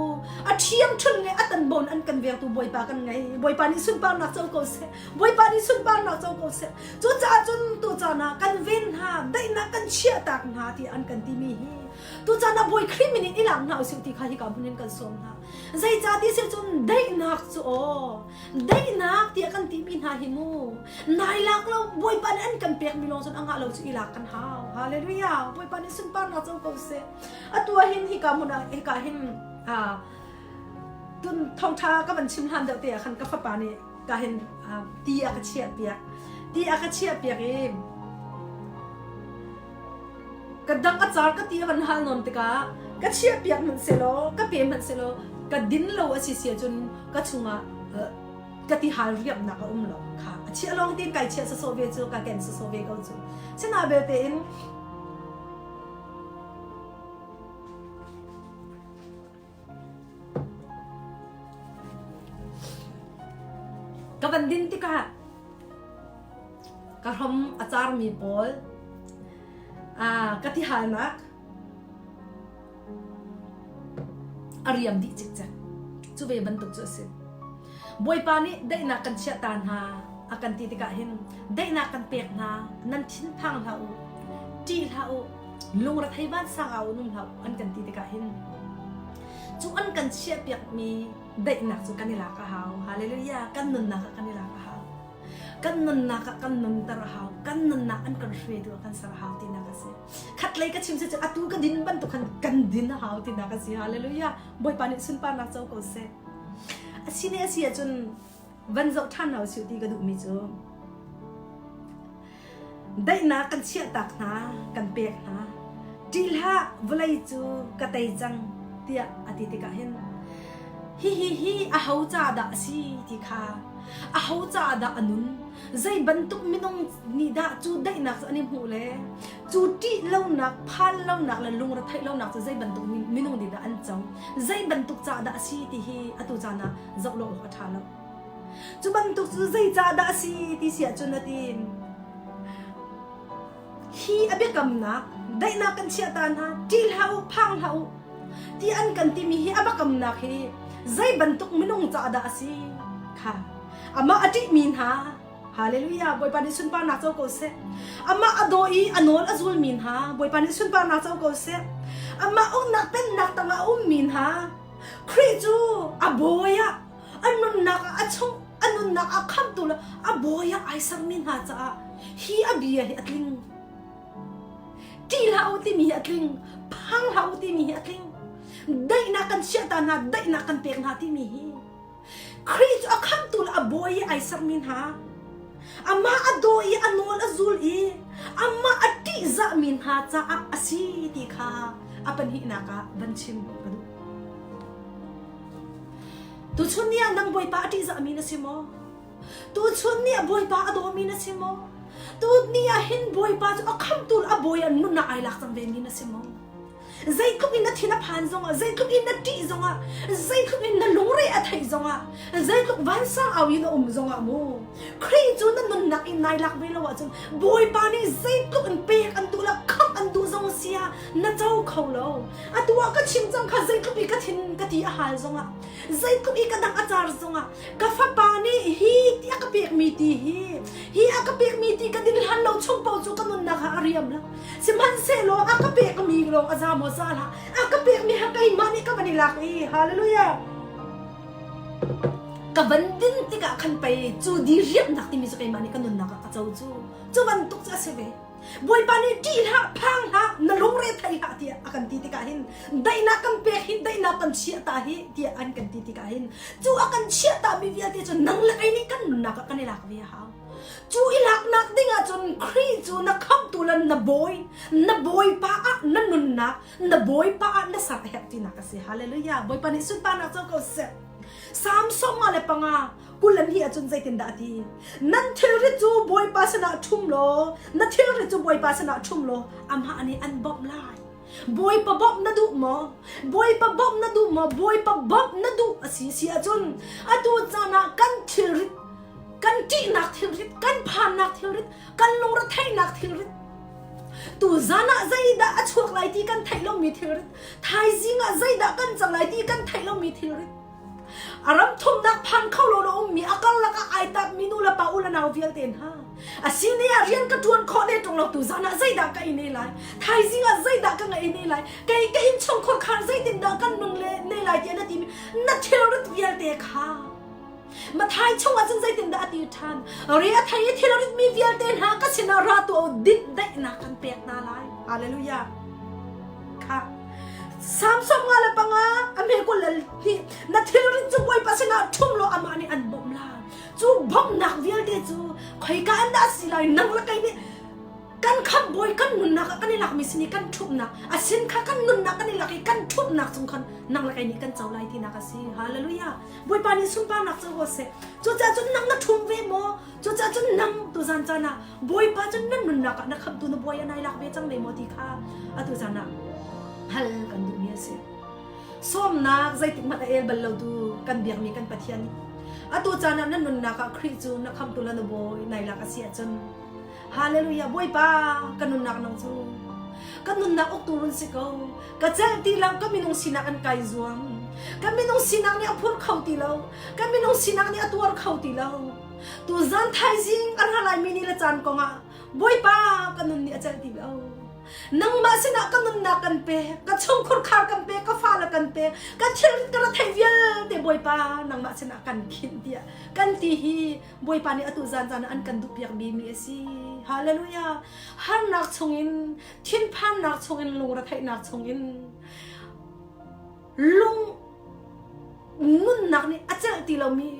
a ṭhiamṭhun le a tanbon an kan vengtu Bawipa kan ngei. Bawipa nih sunparnak co ko seh. Bawipa nih sunparnak co ko seh. Cucaah cun tucaan ah kan ven hna, daihnak kan chiahtak hna tiah an kan timi hi tucaan ah Bawi Khrih min in i lak hna usih ti kha hika hmun in kan sawm hna. Zeicah ti si cun daihnak cu aw daihnak tiah kan timi hna hi mu nai lak lo Bawipa nih an kan pekmi lawng cun a ngah lo cu i lak kan hau. Hallelujah. Bawipa nih sunparnak co ko seh. Atu ah hin hika hmun ah hika hin tun thawngṭha ka van chim hlan deuh te ah khan ka fapa nih ka hin ti a ka chiah piak ti a ka chiah piak i ka dang a car ka ti a van hal nawn tikah ka chiah piak hmanh selaw ka pe hmanh selaw ka din lo a si si ahcun ka chungah ka ti hal riamnak a um lo kha a chiah lawng tin kai chiah sawsawh ve cu ka ken sawsawh ve ko cu sina belte in Ka van din tikah ka hrom a carmi pawl ka tihalnak a riam dih cikcek. Cu ve bantuk cu a si. Bawipa nih daihnak kan chiah ta hna a kan ti tikah hin daihnak kan pek hna nan thinphang hlah u ṭih hlah u lungrethei vansang au nung hlah u an kan ti tikah hin cu an kan chiahpiakmi daihnak cu kan i lak a hau hallelujah kan nunnak ah kan i lak a hau kan nunnak ah kan nunter a hau kan nunnak an kan hruaitu ah kan ser a hau tinak a si khatlei ka chim si cu atu ka din bantuk khan kan din a hau tinak a si hallelujah bawipa nih sunparnak co ko seh A si ne a si ahcun van zoh ṭhan hna usih ti ka duhmi cu daihnak kan chiahtak hna, kan pek hna. Ṭih hlah, vawlei cu ka tei cang tiah a ti tikah hin hihi hi aho ca dah a si ti kha aho ca dah a nun zei bantuk minung nih dah cu daihnak cu an i hmuh le cu ṭih lonak phan lonak le lungretheih lonak cu zei bantuk minung nih dah an co zei bantuk ca dah a si ti hi atu caan ah zoh lo awk a ṭha lo cu bantuk cu zei ca dah a si ti si ahcun a ti hi a biakamnak daihnak kan chiah ta hna ṭih hlah u phang hlah u ti an kan timi hi a biakamnak hi zei bantuk minung ca dah a si kha amah a ṭihmi hna Hallelujah! Bawipa nih sunparnak co ko seh. Amah a daw i a nawl a zulmi hna, Bawipa nih sunparnak co ko seh. Amah uknak pennak tangah a ummi hna, Khrih cu a bawi ah, a nunnak ah a chung, a nunnak ah khamtu le a bawi ah ai sermi hna caah hi a bia hi a tling. Ṭih hlah u timi hi a tling. Phang hlah u timi hi a tling. Daihnak kan chiah ta hna, daihnak kan pek hna timi hi. Khrih cu a khamtu le a bawi i ai sermi hna, amah a daw i a nawl a zul i amah a ṭihzahmi hna caah a si ti kha a pahnihnak ah van chim ka duh. Tuchun ni ah nang Bawipa a ṭihzahmi na si maw? Tuchun ni ah Bawipa a dawmi na si maw? Tu ni ah hin Bawipa cu a khamtu le a bawi ah nunnak ai lak cang vemi na si maw? Zeitluk in na thin a phan zongah, zeitluk in na ṭih zongah, zeitluk in na lungre a theih zongah, zeitluk vansang au in a um zongah mu, Khrih cu na nunnak in nai lak ve lo ahcun Bawipa nih zeitluk in pek an duh le khamh an duh zong sia na co kho lo. Atu ah ka chim cang kha zeitluk i ka thin ka ti a hal zongah, zeitluk i ka dang a car zongah, ka fapa nih hi ti a ka pekmi ti hi, hi a ka pekmi ti ka din hlan lo chung paoh cu ka nunnak ah a riam lo. Sihmanhsehlaw a ka pekmi lawng a za maw za hlah, a ka pekmi ha keimah nih ka van i lak i hallelujah. Ka van din tikah khan pei cu diriamnak timi cu keimah nih ka nunnak ah ka co cu. Cu bantuk cu a si ve. Bawipa nih ṭih hlah, phang hlah, na lungre thei hlah tiah a kan ti tikah hin daihnak kan pek hi daihnak kan chiah ta hi tiah an kan ti tikah hin cu a kan chiah ta mi vialte cu nang le kei nih kan nunnak ah kan i lak ve a hau. Cu i laknak ding ahcun Khrih cu na khamhtu le na bawi, na bawipa ah na nunnak, na bawipa ah na ser a herh tinak a si. Hallelujah. Bawipa nih sunparnak co ko seh. Salm 55 22 ahcun zeitindah a ti? Nan thilrit cu Bawipa sinah ṭhum law, na thilrit cu Bawipa sinah ṭhum law, amah nih an bawmh lai. Bawipa bawmh na duh maw? Bawipa bawmh na duh maw? Bawipa bawmh na duh a si si ahcun atu caan ah kan thilrit kan ṭihnak thilrit, kan phannak thilrit, kan lungretheihnak thilrit, tu zan ah zeidah a chuak lai ti kan theih lomi. lomi thilrit thaizing ah zeidah kan cang lai ti kan theih lomi thilrit a ram thumnak phan kho lo na ummi a karlak ah ai tapmi nu le pa u le nau vialte hna a sini ah rian ka ṭuan khawh ne ṭung lo tu zan ah zeidah ka in lai thaizing ah zeidah ka ngei ne lai kei ka innchungkhar khar zeitindah kan nung le ne lai tiah na timi na thilrit vialte kha Mathai chungah cun zeitindah a ti ṭhan? Re a thei i thil a ritmi vialte hna ka sinah ra tuah u, dinhdaihnak kan pek hna lai. Hallelujah. Kha. Samson nga le panga a hme kul le hnih na thilrit cu Bawipa sinah ṭhum law amah nih an bawmh lai. Cu bawmhnak vialte cu khoika an dah si lai nang le kei nih kan khamh bawi kan nunnak ah kan i lakmi sin i kan ṭhumhnak a sin kha kan nunnak kan i lak i kan ṭhumhnak cung khan nang le kei nih kan co lai tinak a si. Hallelujah. Bawipa nih sunparnak cu ko seh. Cucaah cun nang na ṭhum ve maw? Cucaah cun nang tuzan caan ah Bawipa cun nan nunnak ah na khamhtu na bawi a nai lak ve cang ve maw ti kha atu zan ah hal kan duhmi a si. Sawmnak zeitik hmanh a el bal lotu kan biakmi kan Pathian nih atu caan ah na nunnak ah Khrih cu na khamhtu le na bawi nai lak a si ahcun Hallelujah Bawipa ka nunnak nang cu ka nunnak uktu run si ko ka celh ti lo ka minung sinak an kai zuam ka minung sinak nih a phur kho ti lo ka minung sinak nih a tuar kho ti lo tu zan thaizing an ra lai mi ni le caan kong ah Bawipa ka nun nih a celh ti lo nangmah sinah ka nunnak kan pe ka chungkhur khar kan pe ka fale kan pe ka thil ka ra theih vialte Bawipa nangmah sinah kan khinh tiah kan ti hi Bawipa nih atu zan zan ah an kan duhpiak bimi a si. Hallelujah. Harnak chungin, thinphannak chungin, lungretheihnak chungin, lung nunnak nih a celh ti lomi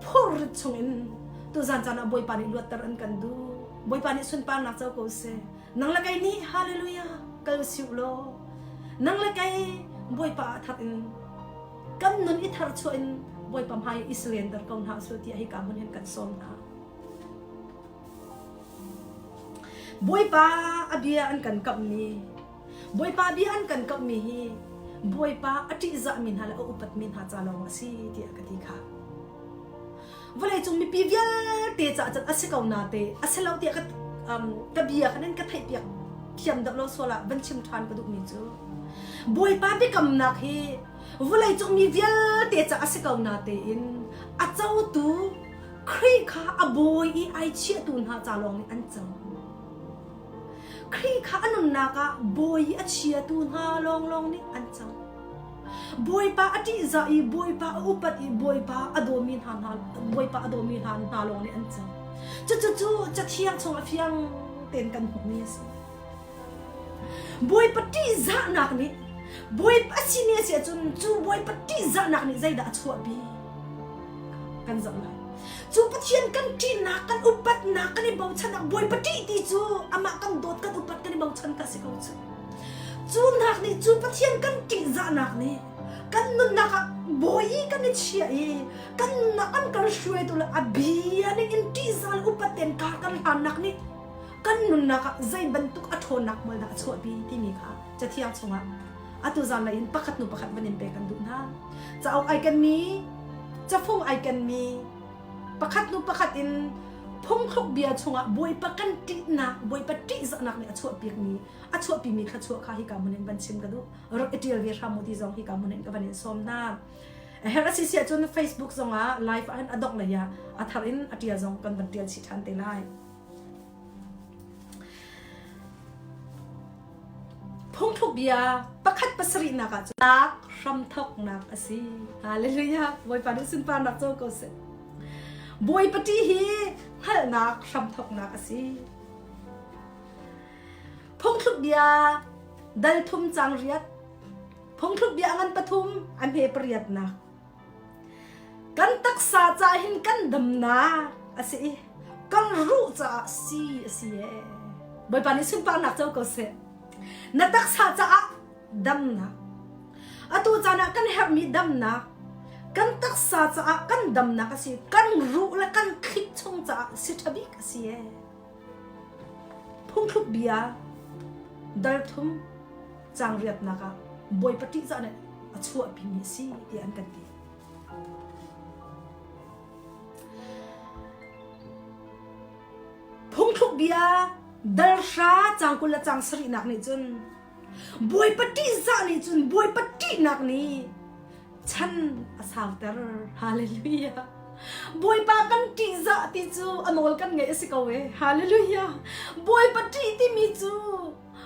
phurrit chungin tu zan caan ah Bawipa nih luatter an kan duh. Bawipa nih sunparnak co ko seh. Nang le kei nih hallelujah kal siu law. Nang le kei Bawipa ah that in kan nun i tharchuah in Bawipa hmai i surrender ko hna usih tiah hika hmun hin kan sawm hna. Bawipa a bia an kan kamhmi Bawipa bia an kan kamhmi hi Bawipa a ṭihzahmi hna le a upatmi hna ca lawng a si tiah ka ti kha. Vawleicung mipi vialte caah cun a si ko na te a si lo tiah ka um, ka bia khan in ka theihpiak thiam deuh lo sual ah van chim ṭhan ka duhmi cu Bawipa biakamnak hi vawleicung mi vialte ca a si ko na tein a cotu Khrih kha a bawi i ai chiahtu hna ca lawng nih an co. Khrih kha a nunnak ah bawi i a chiatu hna lawnglawng nih an co. Bawipa a ṭihzah i Bawipa a upat i Bawipa a dawmi hna hna Bawipa a dawmi hna hna lawng nih an co. Cucu cu Cathiang chung a fiang tein kan hmuhmi a si. Bawipa ṭihzahnak nih Bawipa a sini a si ahcun cu Bawipa ṭihzahnak nih zeidah a chuahpi kan zoh lai. Cu Pathian kan ṭihnak, kan upatnak, kan i bochannak Bawipa ṭih ti cu amah kan dawt, kan upat, kan i bochan ka si ko cu. Cu nak nih cu Pathian kan ṭihzahnak nih kan nunnak ah bawi kan i chiah i kan nunnak an kan hruaitu le a bia ning in ṭihzah le upat tein kar kan hlannak nih kan nunnak ah zei bantuk a ṭhawnnak hmual dah a chuahpi timi kha Cathiang chungah atu zanlei in pakhat hnu pakhat van in pek kan duh hna. Cauk ai kenmi, cafung ai kenmi, pakhat hnu pakhat in phungthluk bia chungah Bawipa kan ṭihnak, Bawipa ṭihzahnak nih a chuahpikmi, a chuahpimi thluachuah kha hika hmun in van chim ka duh. Rak i ṭial ve hram u ti zong hika hmun in ka van in sawm hna. A herh a si si ahcun Facebook zongah live ah hin a dongh lei ah a thar in a ṭial zong kan van ṭial chih ṭhan te lai. Phungthluk bia pakhat pasarihnak ah cun nak hramthawknak a si. Hallelujah. Bawipa nih sunparnak co ko seh. Bawipa ṭih hi hngalhnak hramthawknak a si. Phungthluk bia dal thum cang riat. Phungthluk bia ngan pathum a hme pariatnak. Kan taksa caah hin kan damnak a si i kan ruh caah si a si ee. Bawipa nih sunparnak co ko seh. Na taksa caah damnak. Atu caan ah kan herhmi damnak, kan taksa caah kan damnak a si. Kan ruh le kan thlik chung caah si ṭha bik a si ee. Phungthluk bia dal thum caang riatnak ah Bawipa ṭihzah nih a chuahpimi a si tiah an kan ti. Phungthluk bia dal hra caang 20 le caang sarihnak nih cun. Bawipa ṭihzah nih cun Bawipa ṭihnak nih chan a sauter. Hallelujah. Bawipa kan ṭihzah ti cu a nawl kan ngeih a si ko e. Hallelujah. Bawipa ṭih timi cu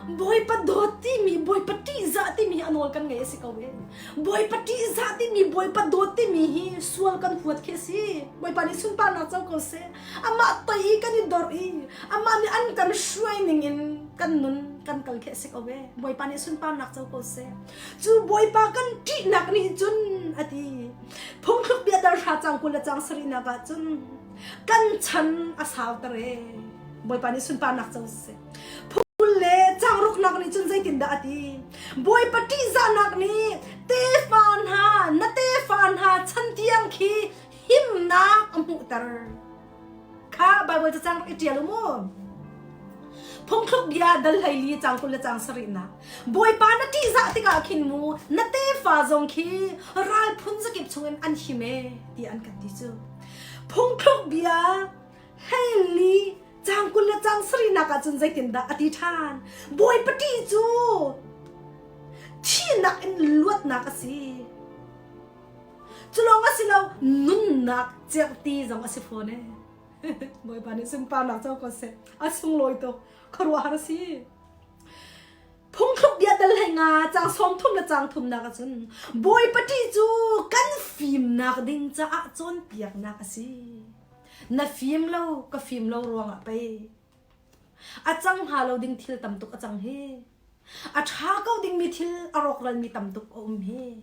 Bawipa dawt timi, Bawipa ṭihzah timi a nawl kan ngeih a si ko e. Bawipa ṭihzah timi, Bawipa dawt timi hi sual kan huat khi a si. Bawipa nih sunparnak co ko seh. Amah toi i kan i dor i amah nih an kan hruai ning in kan nun kan kal khi a si ko e. Bawipa nih sunparnak co ko seh. Cu Bawipa kan ṭihnak nih cun a ti. Phungthluk bia dal hra cang 20 le cang sarihnak ah cun kan chan a sauter e. Bawipa nih sunparnak co seh. Phul le changruknak nih cun zeitindah a ti? Bawipa ṭihzahnak nih tefa hna, na tefa hna chan tiang khi himnak a hmuhter. Kha Baibal cacang rak i ṭial u mu. Phungthluk bia dal 14 cang 20 le cang sarihnak. Bawipa na ṭihzah tikah khin mu na tefa zong khi ral phun zakip chungin an him e ti an kan ti cu. Phungthluk bia 14 Caang 20 le caang sarihnak ah cun zeitindah a ti ṭhan? Bawipa ṭih cu thihnak in luatnak a si. Cu lawng a si lo, nunnak cerhti zong a si fawn e. Bawipa nih sunparnak co ko seh. A sunglawi tuk. Khuaruahhar a si. Phungthluk bia dal hlei nga caang 30 le caang thumnak ahcun Bawipa ṭih cu kan fimnak ding caah cawnpiaknak a si. Na fim lo, ka fim lo ruangah pei a cang hnga lo ding thil tam tuk a cang hi. A ṭha ko dingmi thil a rawkralmi tam tuk a um hi.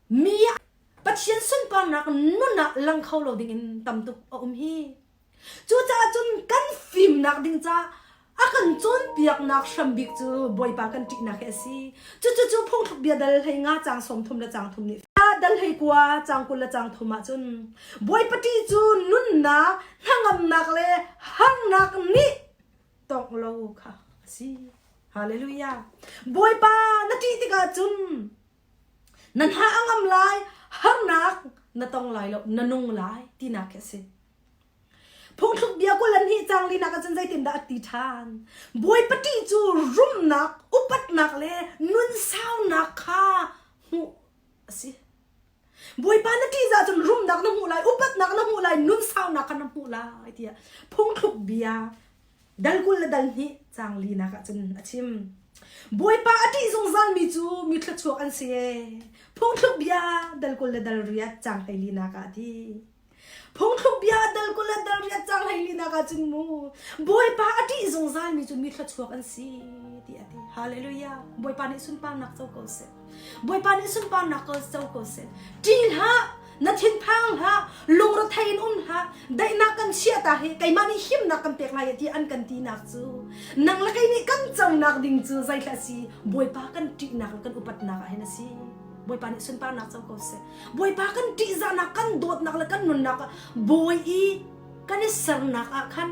Mi Pathian sunparnak nun ah lang kho lo dingin tam tuk a um hi. Cucaah cun kan fimnak ding ca a kan cawnpiaknak hrambik cu Bawipa kan ṭihnak hi a si. Cucu cu phungthluk bia dal 15 caang 30 le caang thum nih dal 19 caang 20 le caang thum ah cun Bawipa ṭih cu nunnak, hnangamnak le harnak nih tongh lo kha a si. Hallelujah. Bawipa na ṭih tikah cun na hna a ngam lai, harnak na tong lai lo, na nung lai tinak khi a si. Phungthluk bia kul an hnih cang linak ahcun zeitindah a ti ṭhan? Bawipa ṭih cu rumnak, upatnak le nunsaunak kha hmuh a si. Bawipa na ṭihzah cun rumnak na hmuh lai, upatnak na hmuh lai, nunsaunak kha na hmuh lai tiah phungthluk bia dal 20 le dal hnih cang linak ahcun a chim. Bawipa a ṭih zungzalmi cu mi thluachuak an si ee. Phungthluk bia dal 20 le dal riat cang 14 ah a ti. Phungthluk bia dal 20 le dal riat cang 14 ah cun mu Bawipa a ṭih zungzalmi cu mi thluachuak an si ti a ti. Hallelujah. Bawipa nih sunparnak co ko seh. Bawipa nih sunparnak ko co ko seh. Ṭih hlah, na thinphang hlah, lungrethei in um hlah, daihnak kan chiah ta hi keimah nih himnak kan pek lai ti an kan tinak cu nang le kei nih kan conak ding cu zeithla si Bawipa kan ṭihnak le kan upatnak ah hin a si. Bawipa nih sunparnak co ko seh. Bawipa kan ṭihzahnak, kan dawtnak le kan nunnak ah bawi i kan i sernak ah khan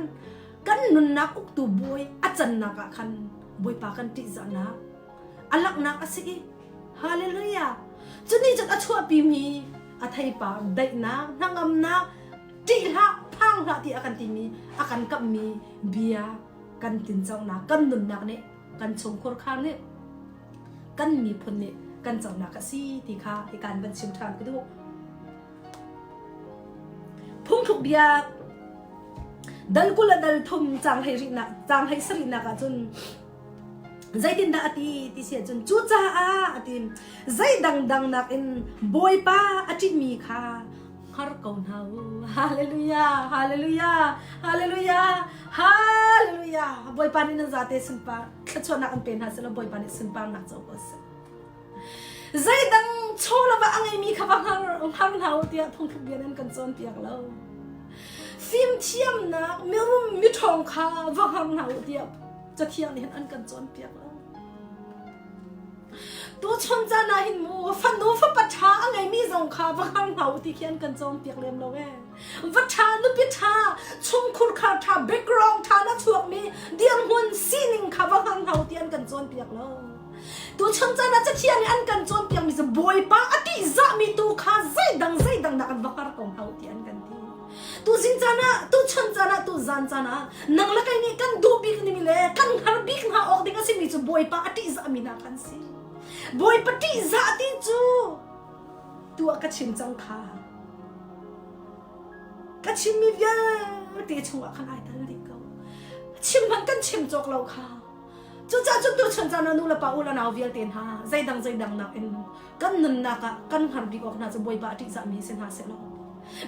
kan nunnak uktu bawi a cannak ah khan Bawipa kan ṭihzahnak a langhnak a si i hallelujah cu nih cun a chuahpimi a theipar daihnak hnangamnak ṭih hlah phang hlah ti a kan timi a kan kamhmi bia kan tinconak kan nunnak nih kan chungkhur khar nih kan miphun nih kan conak a si ti kha hikan van chim ṭhan ka duh. Phungthluk bia dal 20 le dal thum cang hlei rihnak cang hlei sarihnak ahcun zeitindah a ti ti si ahcun cucaah a ti zei dangdang nakin Bawipa a ṭihmi kha hngar ko hna u. Hallelujah, hallelujah, hallelujah, hallelujah. Bawipa nih nan zate sunpar thluachuahnak an pe hna selaw Bawipa nih sunparnak co ko seh. Zeidang chaw le va a ngeimi kha va hngar hngar hna u tiah phungthluk bia nan kan cawnpiak lo. Fimthiamnak mirum miṭhawng kha va hngar hna u tiah cathiang nih hin an kan cawnpiak lo. Tuchun caan ah hin mu fanu fapa ṭha a ngeimi zong kha va hngar hna u ti khi an kan cawnpiak lem lo ee. Va ṭha nupi ṭha chungkhur kha ṭha background ṭha na chuakmi dirhmun sining kha va hngar hna u ti an kan cawnpiak lo. Tuchun caan ah Cathiang nih an kan cawnpiakmi cu Bawipa a ṭihzahmi tu kha zeidang zeidang nak an va hngar ko hna u ti an kan ti. Tu zing caan ah, tu chun caan ah, tu zan caan ah nang le kei nih kan duh bik nimi le kan hngar bik hna awk ding a simi cu Bawipa a ṭihzahmi hna kha an si. Bawipa ṭihzah ti cu tu ah ka chim cang kha. Ka chimmi vialte chungah khan ai tel dih ko. Chim hmanh kan chim cawk lo kha. Cucaah cun tuchun caan ah nu le pa u le nau vialte hna zeidang zeidang nakin kan nunnak ah kan hngar bik awk hna cu Bawipa a ṭihzahmi si hna sehlaw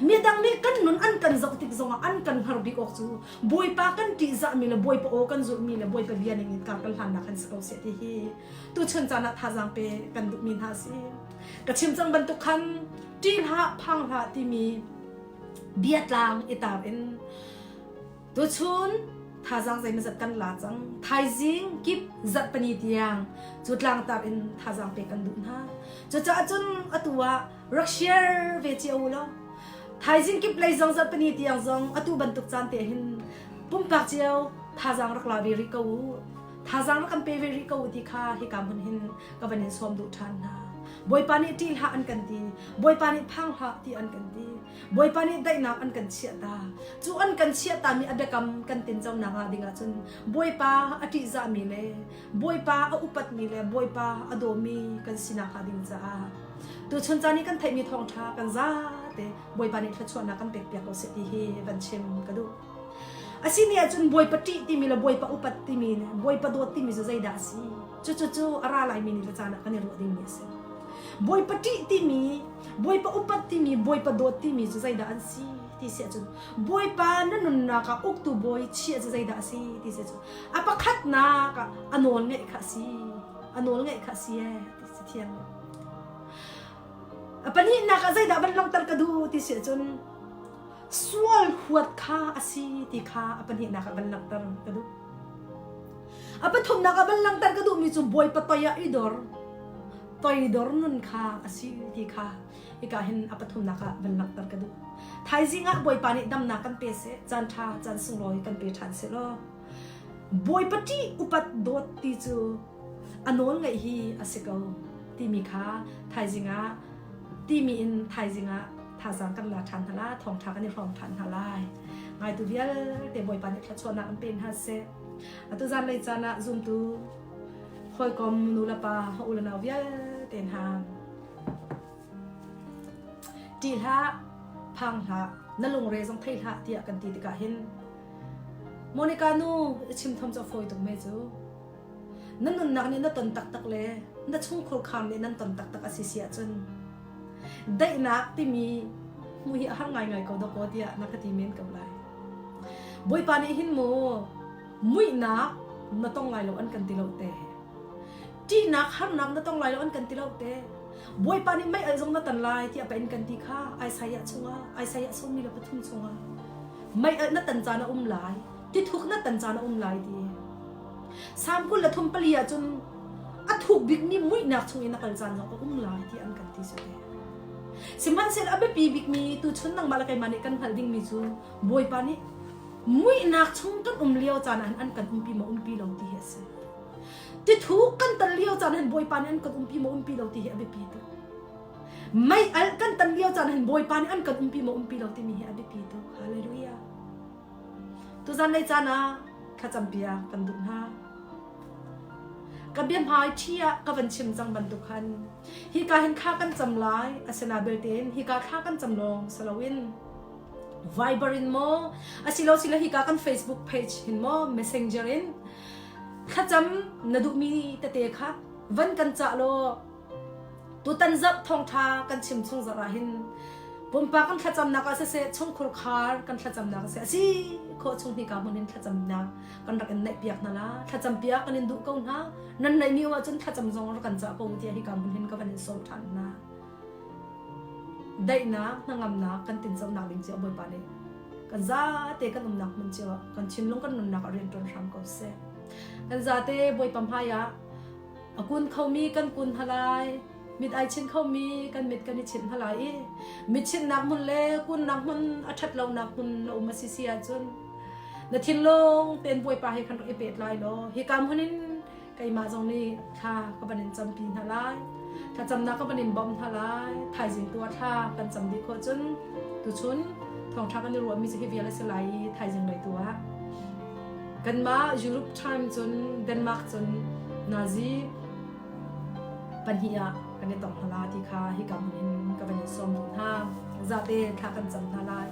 midang nih kan nun an kan zoh tik zongah an kan hngar bik awk cu Bawipa kan ṭihzahmi le Bawipa aw kan zulhmi le Bawipa bia ning in kar kan hlannak han si ko seh ti hi tuchun caan ah thazaang pe kan duhmi hna si. Ka chim cang bantuk khan ṭih hlah phang hlah timi biatlang i tar in Tuchun thazaang zeimawzat kan la cang. Thaizing kip zarhpini tiang cu tlangtar in thazaang pek kan duh hna. Cucaah cun atu ah rak share ve cio u law thaizing kip lei zong zarhpini tiang zong atu bantuk caan te hin pumpak cio thazaang rak la ve rih ko u. Thazaang rak kan pe ve rih ko u ti kha hika hmun hin ka van in sawm duh ṭhan hna. Bawipa nih ṭih hlah an kan ti. Bawipa nih phang hlah ti an kan ti. Bawipa nih daihnak an kan chiahta. Cu an kan chiahtami a biakam kan tinconak ah ding ahcun Bawipa a ṭihzahmi le Bawipa a upatmi le Bawipa a dawmi kan sinak hnga ding caah tuchun caan i kan theihmi thawngṭha kan zate Bawipa nih thluachuahnak kan pekpiak ko seh ti hi van chim ka duh. Asini ahcun Bawipa ṭih timi le Bawipa upat timi le Bawipa dawt timi cu zeidah a si? Cucu cu a ra laimi ni le caan ah kan i ruah dingmi a si. Bawipa ṭih timi, Bawipa upat timi, Bawipa dawt timi cu zeidah an si ti si ahcun Bawipa na nunnak ah uktu bawi chiah cu zeidah a si ti si ahcun a pakhatnak ah a nawl ngeih kha a si. A nawl ngeih kha a si ee ti si thiang. A pahnihnak ah zeidah van langhter ka duh ti si ahcun sual huat kha a si ti kha a pahnihnak ah van langhter ka duh. A pathumnak ah van langhter ka duhmi cu Bawipa toi ah i dor, toidor nun kha a si ti kha hika hin a pathumnak ah van langhter ka duh. Thaizing ah Bawipa nih damnak kan pe seh, caan ṭha, caan sunglawi kan pe ṭhan seh law Bawipa ṭih upat dawt ti cu a nawl ngeih hi a si ko timi kha thaizing ah timi in thaizing ah thazaang kan la ṭhan hna la, thawngṭha kan i hrawm ṭhan hna lai. Ngaitu vialte Bawipa nih thluachuahnak an pe hna seh. Atu zanlei caan ah zumtu hawikom nu le pa u le nau vialte hna ṭih hlah, phang hlah, na lungre zong thei hlah tiah kan ti tikah hin Monica nu i chim thom cu a fawi tuk me cu. Na nunnak nih na ton taktak le na chungkhur kham nih nan ton taktak a si si ahcun daihnak timi hmuh hi a har ngaingai ko dawkaw tiah na ka ti men ko lai. Bawipa nih hin mu muihnak na tong lai lo an kan ti lo te. Ṭihnak harnak na tong lai lo an kan ti lo te. Bawipa nih mei al zong na tan lai tiah pa in kan ti kha Isaiah chungah Isaiah sawmi le pathum chungah mei al na tan caan a um lai tithuk na tan caan a um lai ti. Salm 23 ah cun a thuk bikmi muihnak chung in na kal caan zong a um lai ti an kan ti cu te. Sihmanhsehlaw a biapi bikmi tuchun nangmah le keimah nih kan hngalh dingmi cu Bawipa nih muihnak chung kan um lio caan ah hin an kan umpi maw umpi lo ti hi a si. Tithuk kan tan lio caan hin Bawipa nih an kan umpi maw umpi lo ti hi a biapi tuk. Mei alh kan tan lio caan hin Bawipa nih an kan umpi maw umpi lo timi hi a biapi tuk. Hallelujah. Tuzan lei caan ah thlacam piak kan duh hna. Ka biahmai ṭhi ah ka van chim cang bantuk khan hika hin thla kan cam lai asina belte in hika thla kan cam lawng si loin Viber in maw asilo sila hika kan Facebook page hin maw Messenger in thlacam na duhmi tete kha van kan cah law Tutan zarh thawngṭha kan chim chung zarh ah hin pumpak kan thlacamnak ah siseh chungkhur khar kan thlacamnak ah siseh a si khawh chung hika hmun in thlacamnak kan rak in neih piak hna la thlacam piak kan in duh ko hna nan neihmi um ahcun thlacam zong rak kan cah ko tiah hika hmun hin ka van in sawm ṭhan hna daihnak hnangamnak kan tinconak ding cio Bawipa nih kan zate kan umnak hmun cio ah kan thinlung kan nunnak ah rian ṭuan hram ko seh kan zate Bawipa hmai ah A kun khomi kan kun hna lai. Mit ai chinh khomi kan mit kan i chinh hna lai i mit chinhnak hmun le kunnak hmun a ṭhat lonak hmun na um a si si ahcun na thinlung tein Bawipa he khan rak i pehtlai law hika hmun in keimah zong nih thla ka van in campi hna lai. Thlacamnak ka van in bawmh hna lai. Thaizing tu ah thla kan cam dih khawh cun tuchun. Thawngṭha kan i ruahmi cu hi vial a si lai i thaizing lei tu ah kanmah Europe time cun Denmark cun nazi pahnih ah kan i tong hna la ti kha hika hmun in ka van in sawm duh hna. Zate thla kan cam hna lai.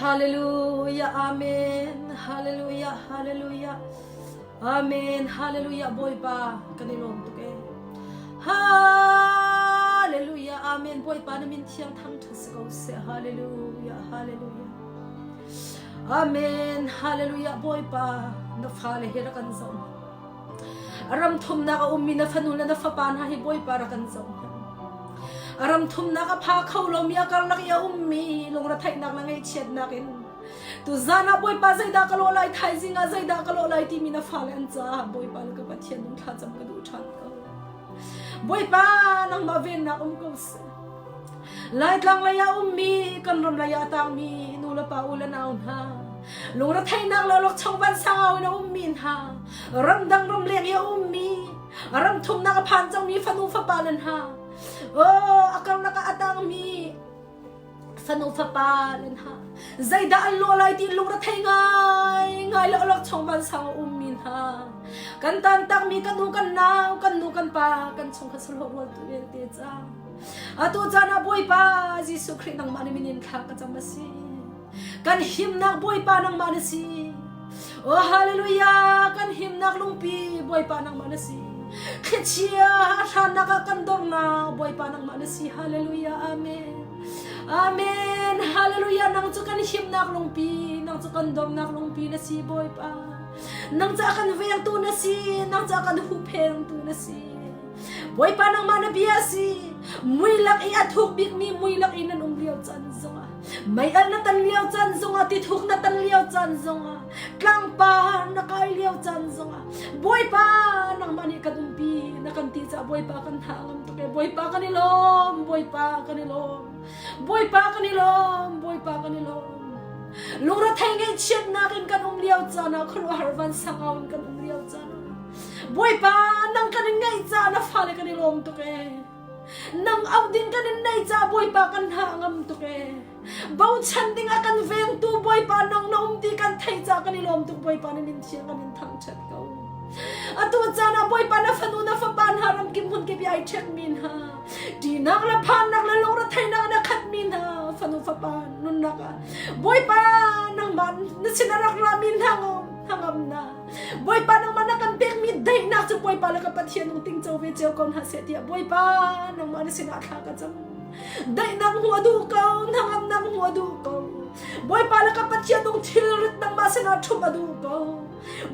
Hallelujah, Amen. Hallelujah, Hallelujah. Amen. Hallelujah Bawipa kan i lawm tuk ee. Hallelujah. Amen. Bawipa na min thiang thangṭhat si ko seh. Hallelujah. Hallelujah. Amen. Hallelujah. Bawipa na fale hi rak kan zoh. Ram thumnak a ummi na fanu le na fapa hna hi Bawipa rak kan zoh hna. Ram thumnak a pha kho lomi a karlak i a ummi lungretheihnak le ngaihchiatnak in Tuzaan ah Bawipa zeidah ka lawh lai, thaizing ah zeidah ka lawh lai timi na fale an caah Bawipa le ka Pathian nung thlacam ka duh ṭhan ko. Bawipa nangmah vennak um ko seh. Laitlang lei ah ummi, kan ram lei ah a tangmi nu le pa u le nau hna, lungretheihnak le awlokchong vansangau in a ummi hna, ramdang ramleng i a ummi, ram thumnak a phan cangmi fanu fapa le hna, oh, a karlak ah a tangmi fanu fapa le hna zeidah an lawh lai ti lungrethei ngai ngai le awlokchong vansang a ummi hna kan tantakmi kan u kan nau kan nu kan pa kan chungkhat sahlawh rual tu vialte ca atu caan ah Bawipa Jesuh Khrih nangmah na min in thla ka cam a si kan himnak Bawipa nangmah na si Oh hallelujah kan himnak lungpi Bawipa nangmah na si thlichia a hrannak ah kan dornak Bawipa nangmah na si hallelujah amen amen hallelujah nang cu kan himnak lungpi nang cu kan dornak lungpi na si Bawipa nang ca kan vengtu na si nang ca kan huhphengtu na si Bawipa nangmah na bia si mui lak i a thuk bikmi mui lak i nan um lio caan zongah meial na tan lio caan zongah tithuk na tan lio caan zongah tlangpar na kai lio caan zongah Bawipa nangmah nih kan umpi na kan ti caah Bawipa kan hna ngam tuk e Bawipa kan i lawm Bawipa kan i lawm Bawipa kan i lawm Bawipa kan i lawm lungrethei ngaihchiatnak in kan um lio caan ah khuaruahhar vansangau in kan um lio caan ah Bawipa nang kan in ngaih caah na fale kan i lawm tuk ee. Nang auh ding kan in neih caah Bawipa kan hna a ngam tuk ee. Bochan ding a kan vengtu Bawipa nang na um ti kan theih caah kan i lawm tuk Bawipa na min thiang kan in thangṭhat ko. Atu caan ah Bawipa na fanu na fapa hna ramkip hmunkip i ai ṭhekmi hna ṭihnak le phannak le lungretheihnak in a khatmi hna fanu fapa nunnak ah Bawipa nangmah na sin a rak rami hna hnangamnak Bawipa nangmah na kan pekmi daihnak cu Bawipa le ka Pathian nung tingco ve cio ko hna seh tiah Bawipa nangmah na sinah thla ka cam. Daihnak hmuh a duh ko, hnangamnak hmuh a duh ko. Bawipa le ka Pathian nung thilrit nangmah sinah ṭhumh a duh ko.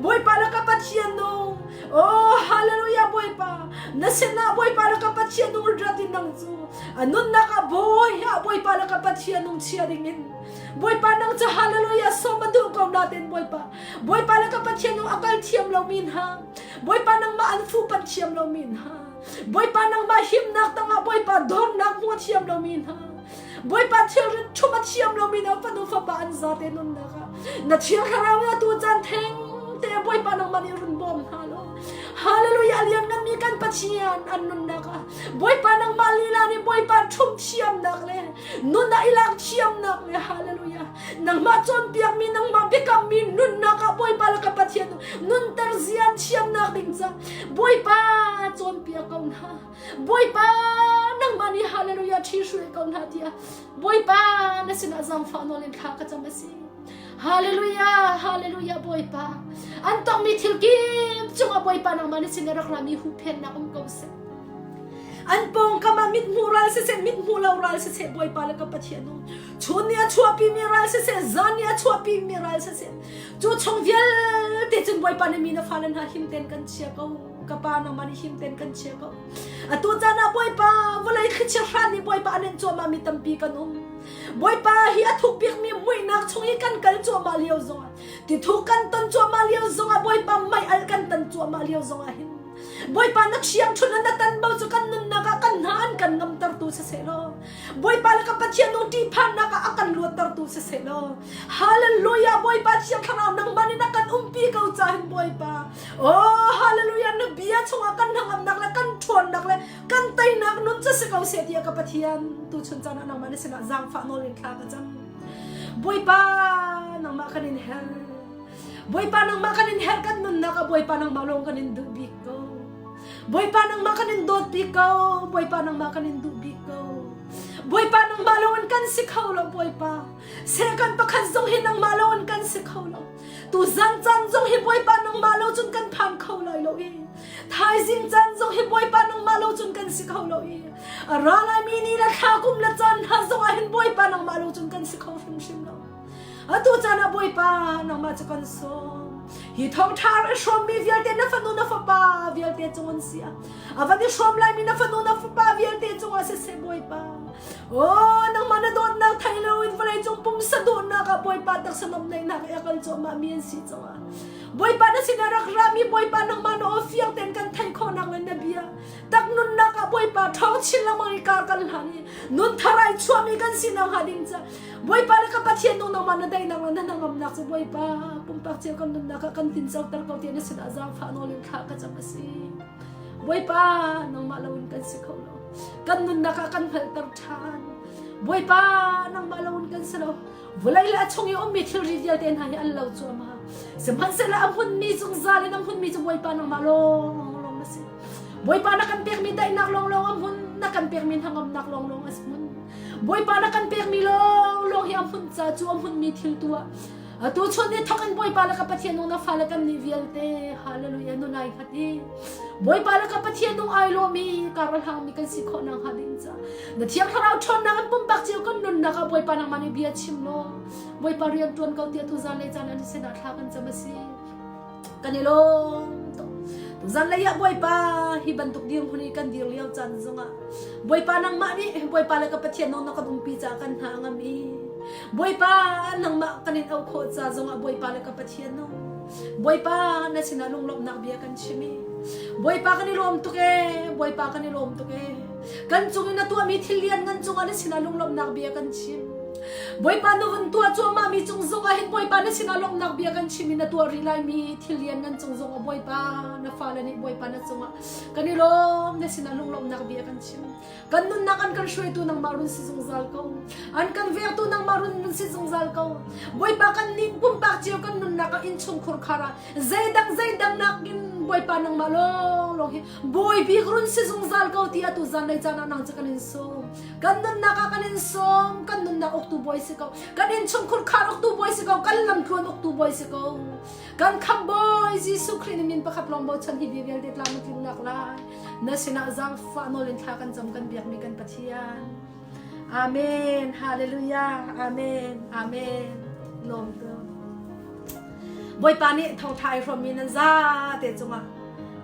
Bawipa le ka Pathian nung, oh hallelujah Bawipa, na sinah Bawipa le ka Pathian nung rat in nang cu a nunnak ah bawi ah Bawipa le ka Pathian nung chia dingin Bawipa nang cu hallelujah sawm a duh ko natin Bawipa Bawipa le ka Pathian nung a kal thiam lomi hna Bawipa nangmah an fuhpanh thiam lomi hna Bawipa nangmah himnak tangah Bawipa dornak hmu a thiam lomi hna Bawipa thilrit ṭhum a thiam lomi hna fanu fapa an zate nunnak ah na thiang thlarau na tu caan theng te Bawipa nangmah nih run bawm hna law Hallelujah liannganmi kan Pathian an nunnak ah Bawipa nangmah lila nih Bawipa ṭhum thiamnak le nun ah i lak thiamnak le hallelujah nangmah cawnpiakmi nangmah biakammi nunnak ah Bawipa le ka Pathian nunter zian thiamnak ding ca Bawipa cawnpiak ko hna Bawipa nangmah nih hallelujah ṭhi hruai ko hna tiah Bawipa na sinah zaangfah nawl in thla ka cam a si Hallelujah, hallelujah Bawipa. An tongmi thil kip cungah Bawipa nangmah na sin a rak rami huhphennak um ko seh. An pawngkam ah mithmuh ral siseh, mithmuh lo ral siseh, Bawipa le ka Pathian um. Chun nih a chuahpimi ral siseh, zan nih a chuahpimi ral siseh, cu chung vialte cun Bawipa nih mi na fale hna him tein kan chia ko. Ka pa nangmah nih him tein kan chia ko. Atu caan ah Bawipa, vawlei thlichia hran nih Bawipa an in cuahmah mi tampi kan um. Bawipa hi a thuk bikmi muihnak chung i kan kal cuahmah lio zongah, tithuk kan ton cuahmah lio zongah, Bawipa mei al kan tan cuahmah lio zongah hin. Bawipa na ṭhiangṭhunh le na tanbo cu kan nunnak ah kan hna an kan ngamtertu siseh law Bawipa le ka Pathian nung ṭihphannak ah a kan luattertu siseh law Hallelujah Bawipa Thiang Thlarau nangmah nih na kan umpi ko cahin Bawipa Oh hallelujah na bia chungah kan hnangamnak le kan ṭhawnnak le kan teinak nun cu si ko seh tiah ka Pathian tuchun caan ah nangmah na sinah zaangfah nawl in thla ka cam Bawipa nangmah kan in her Bawipa nangmah kan in herh kan nunnak ah Bawipa nangmah lawng kan in duh bik ko. Bawipa nangmah kan in dawt bik ko. Bawipa nangmah kan in duh bik ko. Bawipa nangmah lawng in kan si kho lo Bawipa. Sehkan pakhat zong hi nangmah lawng in kan si kho lo. Tu zan caan zong hi Bawipa nangmah lo cun kan phan kho lai lo i. Thaizing caan zong hi Bawipa nangmah lo cun kan si kho lo i. A ra laimi ni le thla kum le caan hna zong ah hin Bawipa nangmah lo cun kan si kho hrimhrim lo. Atu caan ah Bawipa nangmah cu kan sawm. Hi thawngṭha i hrawmmi vialte na fanu na fapa vialte cung an si. A van i hrawm laimi na fanu na fapa vialte cungah siseh Bawipa. Oh, nangmah na dawtnak thei loin vawleicung pumsa duhnak ah Bawipa taksa nuamhnak i a kal cuahmah mi an si cangah. Bawipa na sinah rak rami Bawipa nangmah na aw fiang tein kan theih khawhnak le na bia tak nunnak ah Bawipa ṭhawng chin lengmang i kar kan hlan i nun thar ai chuahmi kan si nakhnga ding ca Bawipa le ka Pathian nung nangmah na daihnak le na hnangamnak cu Bawipa pumpak cio kan nunnak ah kan tincoter ko tiah na sinah zaangfah nawl in thla ka cam a si. Bawipa nangmah loin kan si kho lo. Kan nunnak ah kan hngalhter ṭhan. Bawipa nangmah loin kan si lo. Vawlei le a chung i ummi thilri vialte hna hi an lo cuahmah. Sihmanhsehlaw a hmunmi zungzal in a hmunmi cu Bawipa nangmah lawnglawng na si. Bawipa na kan pekmi daihnak lawnglawng a hmun, na kan pekmi hnangamnak lawnglawng a hmun. Bawipa na kan pekmi lawnglawng hi a hmun ca cu a hmunmi thil tu ah atu chun ni thawk in Bawipa le ka Pathian nung na fale kan nih vialte hallelujah nun ai hngat i Bawipa le ka Pathian nung ai lawmi kar a hlangmi kan si khawh nak hnga ding ca na thiang thlarau ṭhawnnak in pumpak cio kan nunnak ah Bawipa nangmah nih bia chim law Bawipa rian ṭuan ko tiah tu zan lei caan an sinah thla kan cam a si Kan i lawm tuk. Zanlei ah Bawipa hi bantuk dirhmun i kan dir lio caan zongah Bawipa nangmah nih Bawipa le ka Pathian nang na kan umpi caah kan hna a ngam i Bawipa nangmah kan in auh khawh ca zongah Bawipa le ka Pathian nung Bawipa na sinah lunglawmhnak bia kan chim i Bawipa kan i lawm tuk ee Bawipa kan i lawm tuk ee kan cung i na tuahmi thil lian ngan cungah na sinah lunglawmhnak bia kan chim Bawipa na vun tuah cuahmahmi cung zongah hin Bawipa na sinah lawmhnak bia kan chim i na tuah rih laimi thil lian ngan cung zongah Bawipa na fale nih Bawipa na cungah kan i lawm na sinah lunglawmhnak bia kan chim. Kan nunnak an kan hruaitu nangmah run si zungzal ko. An kan vengtu nangmah run run si zungzal ko. Bawipa kan nih pumpak cio kan nunnak ah innchungkhur khar ah zeidang zeidang nakin Bawipa nangmah lawnglawng hi Bawi bik run si zungzal ko ti atu zanlei caan ah nang cu kan in sawm. Kan nunnak ah kan in sawm, kan nunnak uktu bawi si ko. Kan innchungkhur khar uktu bawi si ko, kan lamtluan uktu bawi si ko. Kan khamh bawi Jesuh Khrih nih min pakhat lawng bochan hi bia vialte tlam a tlinnak lai. Na sinah zaangfah nawl in thla kan cam kan biakmi kan Pathian. Amen. Hallelujah. Amen. Amen. Lawm tu. Bawipa nih thawngtha ai hrawmmi nan zate cungah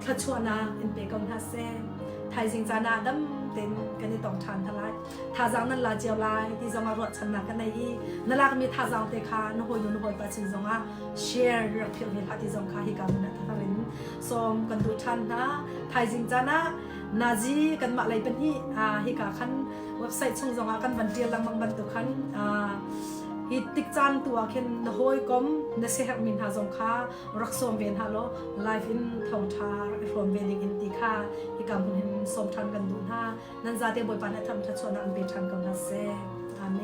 thluachuahnak in pe ko hna seh. Thaizing caan ah dam tein kan i tong ṭhan hna lai. Thazaang nan la cio lai ti zongah ruahchannak ka nei i na lakmi thazaang te kha na hawinu na hawipa sin zongah share rak philh ve hlah ti zong kha hika hmun ah thatar in sawm kan duh ṭhan hna. Thaizing caan ah nazi kanmah lei pahnih hika khan website chung zongah kan van ṭial lengmang bantuk khan hi tik caan tu ah khin na hawikom na siaherhmi hna zong kha rak sawm ve hna law live in thawngṭha rak i hrawm ve ding in ti kha hika hmun hin sawm ṭhan kan duh hna. Nan zate Bawipa nih a tham ṭha chuahnak an pe ṭhan ko hna seh. Amen.